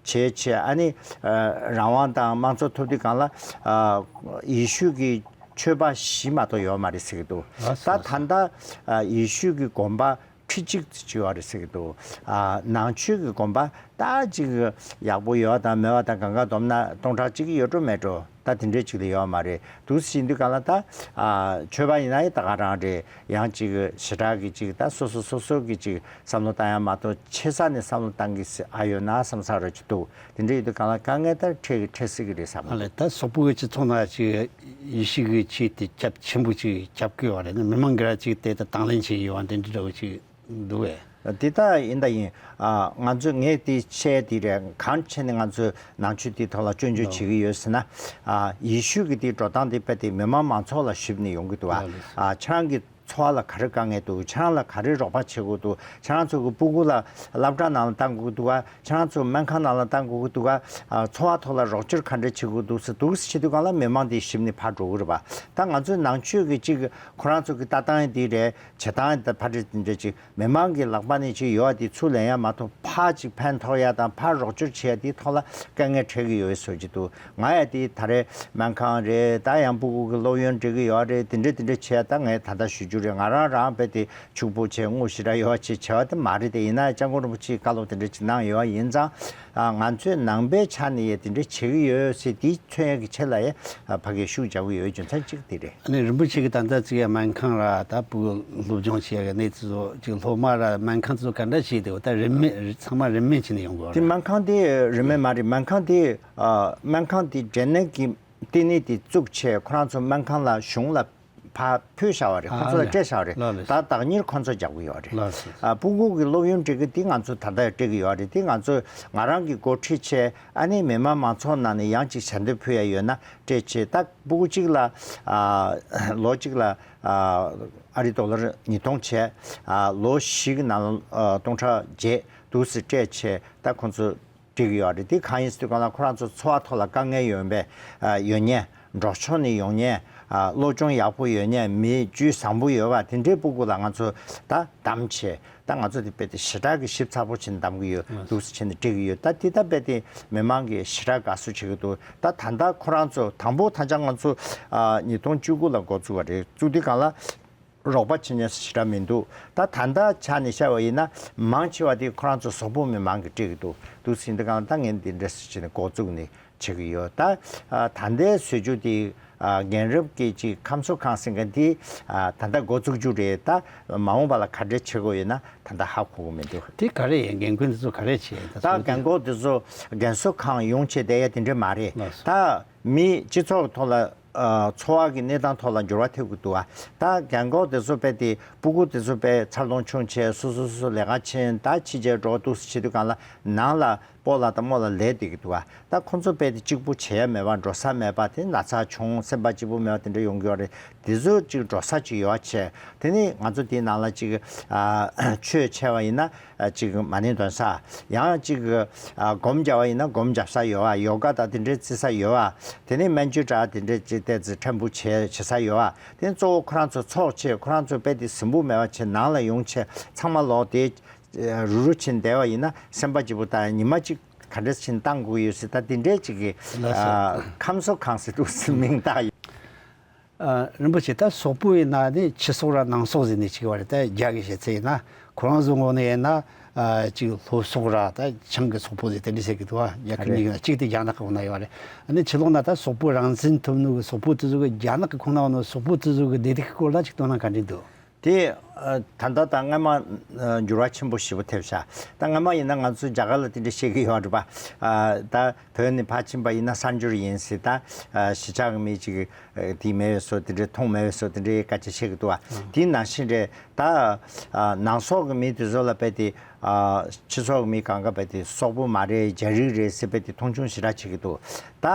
བྱས། ཨ་ནི་ཨ་རང་དབང་དང་དམངས་གཙོ་ཐོབ་དུས་སྒང་ལ་ཨ་ཡེ་ཤུ་གི་ཆོས་པ་བཞི་མ་གཏོགས་ཡོད་མ་རེད་ཟེར་གྱི་འདུག། ད་ད་ལྟ་ཨ་ཡེ་ཤུ་གི་དགོན་པ་ཁྲི་གཅིག་ཙམ་ཅིག་ཡོད་རེད་ཟེར་གྱི་འདུག། ཨ་ནང་ཆོས་ཀྱི་དགོན་པ་ད་ཅིག་ཡག་པོ་ཡོད་དང་མེད་པ་དང་གང་ག་བསྡོམས་ན་སྟོང་ཕྲག་གཅིག་ཡོད་འགྲོ་མེད་འགྲོ། ད་དེ་འདྲས་ཅིག་ལས་ཡོད་མ་རེད། འདུག་ཟེར་དུས་སྒང་ལ་ད་ཨ་ཆོས་པ་ཡིན་ན་ཡང་ད་ག་རང་རེད། ཡང་ཅིག་ཞེ་དྲག་གི་ཅིག་ད་སོ་སོ་སོ་སོ་གི་ཅིག་བསམ་བློ་བཏང་ཡ་མ་གཏོགས་ཆེ་ས་ནས་བསམ་བློ་བཏང་གི་ཨ་ཡོད་ན་བསམ་ས་རོ་ཅིག་འདུག། དེ་འདྲ་ཡོད་དུས་སྒང་ལ་དཀའ་ངལ་ལྟར་འཕྲད་འཕྲད་སྲིད་ཀྱི་རེད་བསམ་གི་འདུག། ཨ་ལས་ད་སོག་པོའི་སྤྱི་ཚོགས་ནང་ཅིག་ཡེ་ཤུ་གི་ཆོས་དེ་རྒྱ་ཆེན་པོ་ཅིག་རྒྱབ་ཀྱི་ཡོད་རེད། ན་མི་མང་གི་ར་ཅིག་དེ་ལྟ་དང་ལེན་བྱེད་ཀྱི་ཡོད་པ་འདི་འདྲ་འདྲ་བོ་ཅིག་འདུག་བས། དེ་ལྟ་ཡིན་ད་ཡིན། ཨ་ང་ཚོས་ངས་དེ་བཤད་དེ་རེད། གང་བྱས་ནས་ང་ཚོས་ནང་ཆོས་དེའི་ཐོག་ལ་སྐྱོན་བརྗོད་བྱེད་ཀྱི་ཡོད་ཟེར་ན། ཨ་ཡེ་ཤུ་གི་དེའི་འགྲོ་སྟངས་དེ་དཔེ་དེ་མི་མང་མང་ཚོགས་ལ་ཞིབ་ནས་ཡོང་གི་འདུག། ཨ་ཨ་ཁྱེད་རང་གི་འཚོ་བ་ལ་ག་རེ་དཀའ་ངལ་འདུག། ཁྱེད་རང་ལ་ག་རེ་རོགས་པ་བྱེད་དགོས་འདུག། ཁྱེད་རང་ཚོ་གི་སྤུ་གུ་ལ་སློབ་གྲྭ་ནང་ལ་བཏང་དགོས་འདུག་ག། ཁྱེད་རང་ཚོ་སྨན་ཁང་ནང་ལ་བཏང་དགོས་ཀྱི་འདུག་ག། ཨ་འཚོ་བ་ཐོག་ལ་རོགས་སྐྱོར་ག་འདྲ་བྱེད་དགོས་འདུག་ཟེར་འདུག་ཟེར་བྱེད་དུས་སྒང་ལ་མི་མང་དེ་ཞིབ་ནས་ཕར་འགྲོ་གི་རེད་པ། ད་ང་ཚོའི་ནང་ཆོས་ཀྱི་གཅིག་ཁོ་རང་ཚོ་གི་ལྟ་སྟངས་དེ་རེད། བྱེད་སྟངས་དེ་ཕར་འདྲ་དེ་འདྲ་ཅིག་མི་མང་གི་ལག་པ་ནས་ཅིག་ཡོད་པ་དེ་ཚུར་ལེན་ཡ་མ་གཏོགས་ཕར་ཅིག་ཕན་ཐོགས་ཡ་དང་ཕར་རོགས་སྐྱོར་བྱེད་ཡ་དེའི་ཐོག་ལ་དཀའ་ངལ་འཕྲད་ཀྱི་ཡོད་བཟོ་གི་འདུག། ང་ཡ་དེ་ད་རེས་སྨན་ཁང་རེད། ད་ཡང་སྤུ་གུ་གི་སློབ་ཡོན་སྤྲད་ཀྱི་ཡོད་རེད། དེ་འདྲ་དེ་འདྲ་བྱས། ད་ངས་ད་ལྟ་ཞུ་རྒྱུ་རེད། ང་རང་རང་དཔེ་དེ་ཕྱུག་པོ་བྱས་དངུལ་ཞེ་དྲག་ཡོད་བྱས་བྱས་པ་དེ་མ་རེད། དེ་ཡིན་ན་སྐྱབས་མགོན་རིན་པོ་ཆེས་བཀའ་སློབ་དེ་འདྲ་ཅིག་གནང་ཡོད་ཡིན་ཙང་། ཨ་ང་ཚོས་ནང་པའི་ཆ་ནས་ཡ་དེ་འདྲ་བྱེད་ཀྱི་ཡོད་ཟེར་དེ་མཚོན་ཡ་གི་ཆེད་ལ་ཡ་ཕ་གིར་ཤུགས་རྒྱག་གི་ཡོད་རྒྱུ་མཚན་གཅིག་དེ་རེད། ཨ་ནི་རིན་པོ་ཆེ་གི་ད་ལྟ་ཅིག་ཡ་སྨན་ཁང་ར་ད་སྤུ་གུ་སློབ་སྦྱོང་བྱེད་ཡ་གི་གནས་ཚུལ་ཚོ་ཅིག་སློབ་མ་ར་སྨན་ཁང་ཚོ་ག་འདྲ་བྱས་དེ་ད་རིན་མེད་ཚང་མ་རིན་མེད་བྱས་ནས་ཡོང་དགོས་དེ་རེད། སྨན་ཁང་དེ་རིན་མེད་མ་རེད། སྨན་ཁང་དེ་ཨ་སྨན་ཁང་དེ་འབྲས་ནད་ཀྱི་ལྟེ་གནས་དེ་བཙུགས་བྱས་ཁོ་རང་ཚོ་སྨན་ཁང་ལ་གཞུང་ལ་ཕར་ཕུལ་བཞག་པ་རེད། ཁོ་ཚོ་ལ་ཨ་སྤྲད་བཞག་པ་རེད། ལགས་ལགས། ད་བདག་གཉེར་ཁོ་ཚོ་རྒྱག་གི་ཡོད་རེད། ལགས་སོ། ཨ་སྤུ་གུ་གི་སློབ་ཡོན་སྤྲད་གི་དེ་ང་ཚོ་ད་ལྟ་སྤྲད་གི་ཡོད་རེད། དེ་ང་ཚོ་ང་རང་གི་འགོ་ཁྲིད་བྱས། ཨ་ནི་མི་མང་མང་ཚོགས་ནང་ནས་ཡང་ཅིག་ཞལ་འདེབས་ཕུལ་ཡ་ཡོད་ན་སྤྲད་བྱས། ད་སྤུ་གུ་གཅིག་ལ་ཨ་ལོ་གཅིག་ལ་ཨ་ཨ་རི་ཌོ་ལར་ཉིས་སྟོང་བྱས། ཨ་ལོ་བཞི་གི་ནང་ལ་ཨ་སྟོང་ཕྲག་བརྒྱད་འདུག་སེ་སྤྲད་བྱས། ད་ཁོ་ཚོ་འགྲིག་ཡོད་རེད། དེ་གང་ཡིན་ཟེར་དུས་སྒང་ལ་ཁོ་རང་ཚོ་འཚོ་བ་ཐོག་ལ་དཀའ་ངལ་ཡོད་པའི་ཨ་ཡོད་མཁན། འབྲོག་ཕྱོགས་ནས་ཡོང་མཁན། ཨ་སློབ་སྦྱོང་ཡག་པོ་ཡོད་མཁན། མི་རྒྱུད་བཟང་པོ་ཡོད་པ་དེ་འདྲའི་སྤུ་གུ་ལ་ང་ཚོ་ད་གདམ་བྱས། ད་ང་ཚོ་དེ་དཔེ་དེ་ཞེ་དྲག་གི་ཞིབ་ཚགས་པོ་བྱས་ནས་གདམ་གི་ཡོད། འདུག་སེ་བྱས་ནས་འགྲིག་གི་ཡོད། ད་དེ་ད་དཔེ་དེ་མི་མང་གིས་ཞེ་དྲག་དགའ་བསུ་བྱེད་ཀྱི་འདུག། ད་ད་ལྟ་ཁོ་རང་ཚོ་དང་པོ་ད་ཆ་ང་ཚོ་ཨ་ཉིས་སྟོང་བཅུ་དགུ་ལ་འགོ་བཙུགས་པ་རེད། བཙུགས་དུས་སྒང་ལ། རོགས་པ་བྱེད་མཁན་ཞེ་དྲག་མི་འདུག། ད་ད་ལྟ་ཆ་ནས་བཤད་པ་ཡིན་ན་མང་ཆེ་བ་དེ་ཁོ་རང་ཚོ་སོག་པོ་མི་མང་གིས་སྤྲད་ཀྱི་འདུག། འདུག་ཟིན་དུས་སྒང་ད་ངས་འདི་འདྲ་ཞིག་བྱས་ནས་འགོ་བཙུགས་ནས་བྱེད་ཀྱི་ཡོད། ད་ད་ལྟའི་བཟོ་བཅོས་དེ་རྒན་རབས་ཀྱི་ཅིག་ཁམས་གསོ་ཁང་ཟེར་མཁན་དེ་ད་ལྟ་འགོ་བཙུགས་རྒྱུ་རེད། ད་མ་འོངས་པ་ལ་ག་འདྲ་བྱེད་དགོས་ཡོད་ན་ད་ལྟ་ཧ་གོ་གི་མི་འདུག། དེ་ག་རེ་ཡིན། འགན་ཁུར་འདི་ཚོ་ག་རེ་བྱེད། ད་རྒན་རྒོན་འདི་ཚོ་རྒན་གསོ་ཁང་ཡོང་བྱས་བསྡད་ཡ་དེ་འདྲ་མ་རེད། ད་མི་སྤྱི་ཚོགས་ཐོག་ལ། ཨ་འཚོ་བ་གི་གནས་སྟངས་ཐོག་ལ་འགྱུར་བ་ཐེབས་ཀྱི་འདུག་ཨ། ད་རྒན་རྒོན་དེ་ཚོ་དཔེ་དེ་སྤུ་གུ་དེ་ཚོ་དཔེ་འཚར་ལོངས་བྱུང་བྱས་སོ་སོ་སོ་སོ་ལས་ཀ་ཕྱིན། ད་ཕྱི་རྒྱལ་འགྲོ་འདུག་སེ་བྱེད་དུས་སྒང་ལ་ནང་ལ་སྤོ་ལགས་དང་རྨོ་ལགས་ལས་བསྡད་ཀྱི་འདུག་ཨ། ད་ཁོང་ཚོ་དཔེ་དེ་གཅིག་པུ་བྱེད་ཡ་མེད་པ། འགྲོ་ས་མེད་པ། དེ་ན་ཚ་བྱུང་སེམས་པ་སྐྱིད་པོ་མེད་པ་དེ་འདྲ་ཡོང་གི་ཡོད་རེད། དེ་ཚོ་གཅིག་འགྲོ་ས་གཅིག་ཡོད་བྱས། དེ་ནི་ང་ཚོ་དེའི་ནང་ལ་གཅིག་ཨ་ཆོས་བྱས་པ་ཡིན་ན། ཨ་ཅིག་མ་ཎི་འདོན་ས། ཡང་ཅིག་ཨ་སྒོམ་རྒྱབ་པ་ཡིན་ན་སྒོམ་རྒྱབ་ས་ཡོད་པ། ཡོ་ག་དང་དེ་འདྲའི་རྩེ་ས་ཡོད་པ། དེ་ནས་སྨན་བཅོས་འདྲ་དེ་འདྲའི་ཅིག་ཏོག་ཙམ་ཕྲན་བུ་བྱེད་བྱེད་ས་ཡོད་པ། དེ་ནས་གཙོ་བོ་ཁོ་རང་ཚོ་ཚོགས་བྱས་ཁོ་རང་ཚོ་དཔེ་དེ་གཟིམ་འབུག་མེད་པ་བྱས་ནང་ལ་ཡོང་བྱས་ཚང་མ་ལོག་དེ་རུ་རུ་ཕྱིན་བསྡད་པ་ཡིན་ན་སེམས་པ་སྐྱིད་པོ་དང་ཉི་མ་གཅིག་ག་འདྲས་ཕྱིན་བཏང་དགོས་ཡོད་ཟེར། ད་དེ་འདྲའི་ཅིག་གི་ལགས་སོ། ཨ་ཁམས་གསོ་ཁང་ཟེར་འདུག་ཟེར་མིང་བཏགས་ཡོད། ཨ་རིན་པོ་ཆེ། ད་སོག་པོའི་ནང་ནས་ཕྱི་སོག་ར་ནང་སོག་ཟེར་ནས་ཅིག་ཡོད་རེད། ད་རྒྱ་གི་བཤད་ཚུལ་ཡིན་ན་ ཁོ་རང་ཚོའི་ངོས་ནས་ཡིན་ན་ཨ་ཅིག་ལྷོ་སོག་ར་ད་བྱང་གི་སོག་པོ་ཟེར་དེ་འདྲ་ཟེར་གི་འདུག་བ། རྒྱ་ཁབ་གཉིས་ཀྱི་ནང་གཅིག་དེ་རྒྱ་ནག་གི་འོག་ན་ཡོད་རེད། ཨ་ནི་ཕྱི་ལོགས་ན་ད་སོག་པོ་རང་བཙན་ཐོབ་ནོ་གི་སོག་པོ་དེ་ཚོ་གི་རྒྱ་ནག་གི་ཁོངས་ན་ཡོད་ནོ་སོག་པོ་དེ་ཚོ་གི་བདེ་སྡུག་གི་སྐོར་ལ་ཅིག་དོ་སྣང་ག་འདྲ་འདུག་དེ་ཨ་ད་ལྟ་ད་སྔ་མ་ཨ་འགྱུར་བ་ཆེན་པོ་ཞེ་པོ་ཐེབས་ཤག་ད་སྔ་མ་ཡིན་ན་ང་ཚོ་རྒྱ་གར་ལ་དེ་འདྲ་བཤད་ཀྱི་ཡོད་རེད་པ། ཨ་ད་བོད་ནས་ཕར་ཕྱིན་པ་ཡིན་ན་གསར་འབྱོར་ཡིན་ཟེར། ད་ཨ་གཞིས་ཆགས་ཀྱི་མི་ཅིག་ཨ་དེ་མེད་པའི་བཟོ་དེ་འདྲའི་མཐོང་མེད་པའི་བཟོ་དེ་འདྲའི་སྐད་ཆ་བཤད་ཀྱི་འདུག་བ། དེ་ནང་བཞིན་རེད། ད་ཨ་ནང་སོག་གི་མི་དེ་ཚོ་ལ་རྦད་དེ་ཨ་ཕྱི་སོག་གི་མི་གང་ག་རྦད་དེ་སོག་པོ་མ་རེད། རྒྱ་རིགས་རེད་ཟེར་རྦད་དེ་མཐོང་ཆུང་ཞེ་དྲག་བྱེད་ཀྱི་འདུག་ད་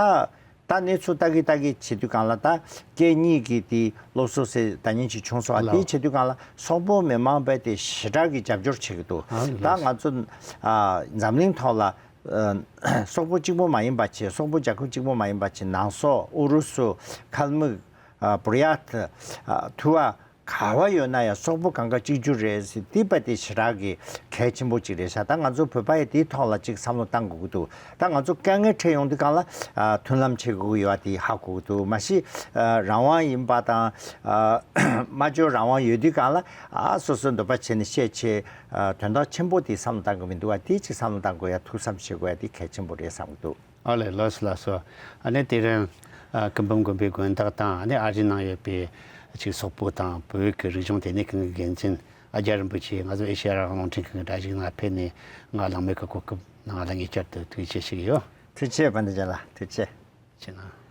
ད་གནས་ཚུལ་ལྟ་གི་ལྟ་གི་བྱེད་དུས་སྒང་ལ་ད་སྐད་གཉིས་ཀྱི་དེ་སློབ་གསོ་ཟེར་ད་ཉིན་ཅིག་བྱུང་སོང་། ཨ་ལགས། དེ་བྱེད་དུས་སྒང་ལ་སོག་པོ་མི་མང་རྦད་དེ་ཞེ་དྲག་གི་རྒྱབ་སྐྱོར་བྱེད་ཀྱི་འདུག་ཨ་ལགས། ད་ང་ཚོ་ཨ་འཛམ་གླིང་ཐོག་ལ་ཨ་སོག་པོ་གཅིག་པོ་མ་ཡིན་པ་བྱས། སོག་པོ་རྒྱལ་ཁབ་གཅིག་པོ་མ་ཡིན་པ་བྱས། ནང་སོག་ཨུ་རུ་སུ། ཁལ་མིག་ཨ་བུར་ཡ་ཐི། ཨ་ཐུ་བ། ག་བ་ཡོད་ན་ཡང་སོག་པོ་གང་ག་གཅིག་གྱུར་རེད་ཟེར། དེ་རྦད་དེ་ཞེ་དྲག་གི་གལ་ཆེན་པོ་གཅིག་རེད་ཤག་ད་ང་ཚོ་བོད་པ་ཡིས་དེའི་ཐོག་ལ་ཅིག་བསམ་བློ་བཏང་དགོས་ཀྱི་འདུག་ད་ང་ཚོ་དཀའ་ངལ་འཕྲད་ཡོང་དུས་སྒང་ལ་ཨ་མཐུན་ལམ་བྱེད་དགོས་ཀྱི་ཡོད་པ་དེ་ཧ་གོ་གི་འདུག་མ་གཞི་ཨ་རང་དབང་ཡིན་པ་དང་ཨ་སྨྲ་བརྗོད་རང་དབང་ཡོད་དུས་སྒང་ལ་ཨ་སོ་སོའི་འདོད་པ་བྱས་ནས་བཤད་བྱས། ཨ་དོན་དག་ཆེན་པོ་དེ་བསམ་བློ་བཏང་དགོས་མི་འདུག་བ། དེ་ཅིག་བསམ་བློ་བཏང་དགོས་ཡ། ཐུགས་བསམ་བཞེས་དགོས་ཡ་དེ་གལ་ཆེན་པོ་རེད་བསམ་གྱི་འདུག་ཨ་ལས། ལགས་སོ། ལགས་སོ། ཨ་ནི་དེ་རིང་ཨ་སྐུ་འབུམ་དགོན་པའི་དགོན་བདག་དང་། ཨ་ནི་ཨ་རིའི་ནང་ཡོད་པའི་ཅིག་སོག་པོ་དང་བོད་ཀྱི་རིག་གཞུང་ལྟེ་གནས་ཁང་གི་འགན་འཛིན་ཨ་རྒྱ་རིན་པོ་ཆེ་ང་ཚོ་ཨེ་ཤེ་ཡ་རང་དབང་རླུང་འཕྲིན་ཁང་གི་སྒྲ་གཞུག་ནང་ཕེབས་ནས་ང་གླེང་མོལ་གྱི་གོ་སྐབས་གནང་བ་ལ་ངས་བསྐྱར་དུ་ཐུགས་རྗེ་ཆེ་ཞུ་གི་ཡོད། ཐུགས་རྗེ་ཆེ། དཔལ་ལྡན་རྒྱལ་ལགས། ཐུགས་རྗེ་ཆེ། ཆེ་གནང་།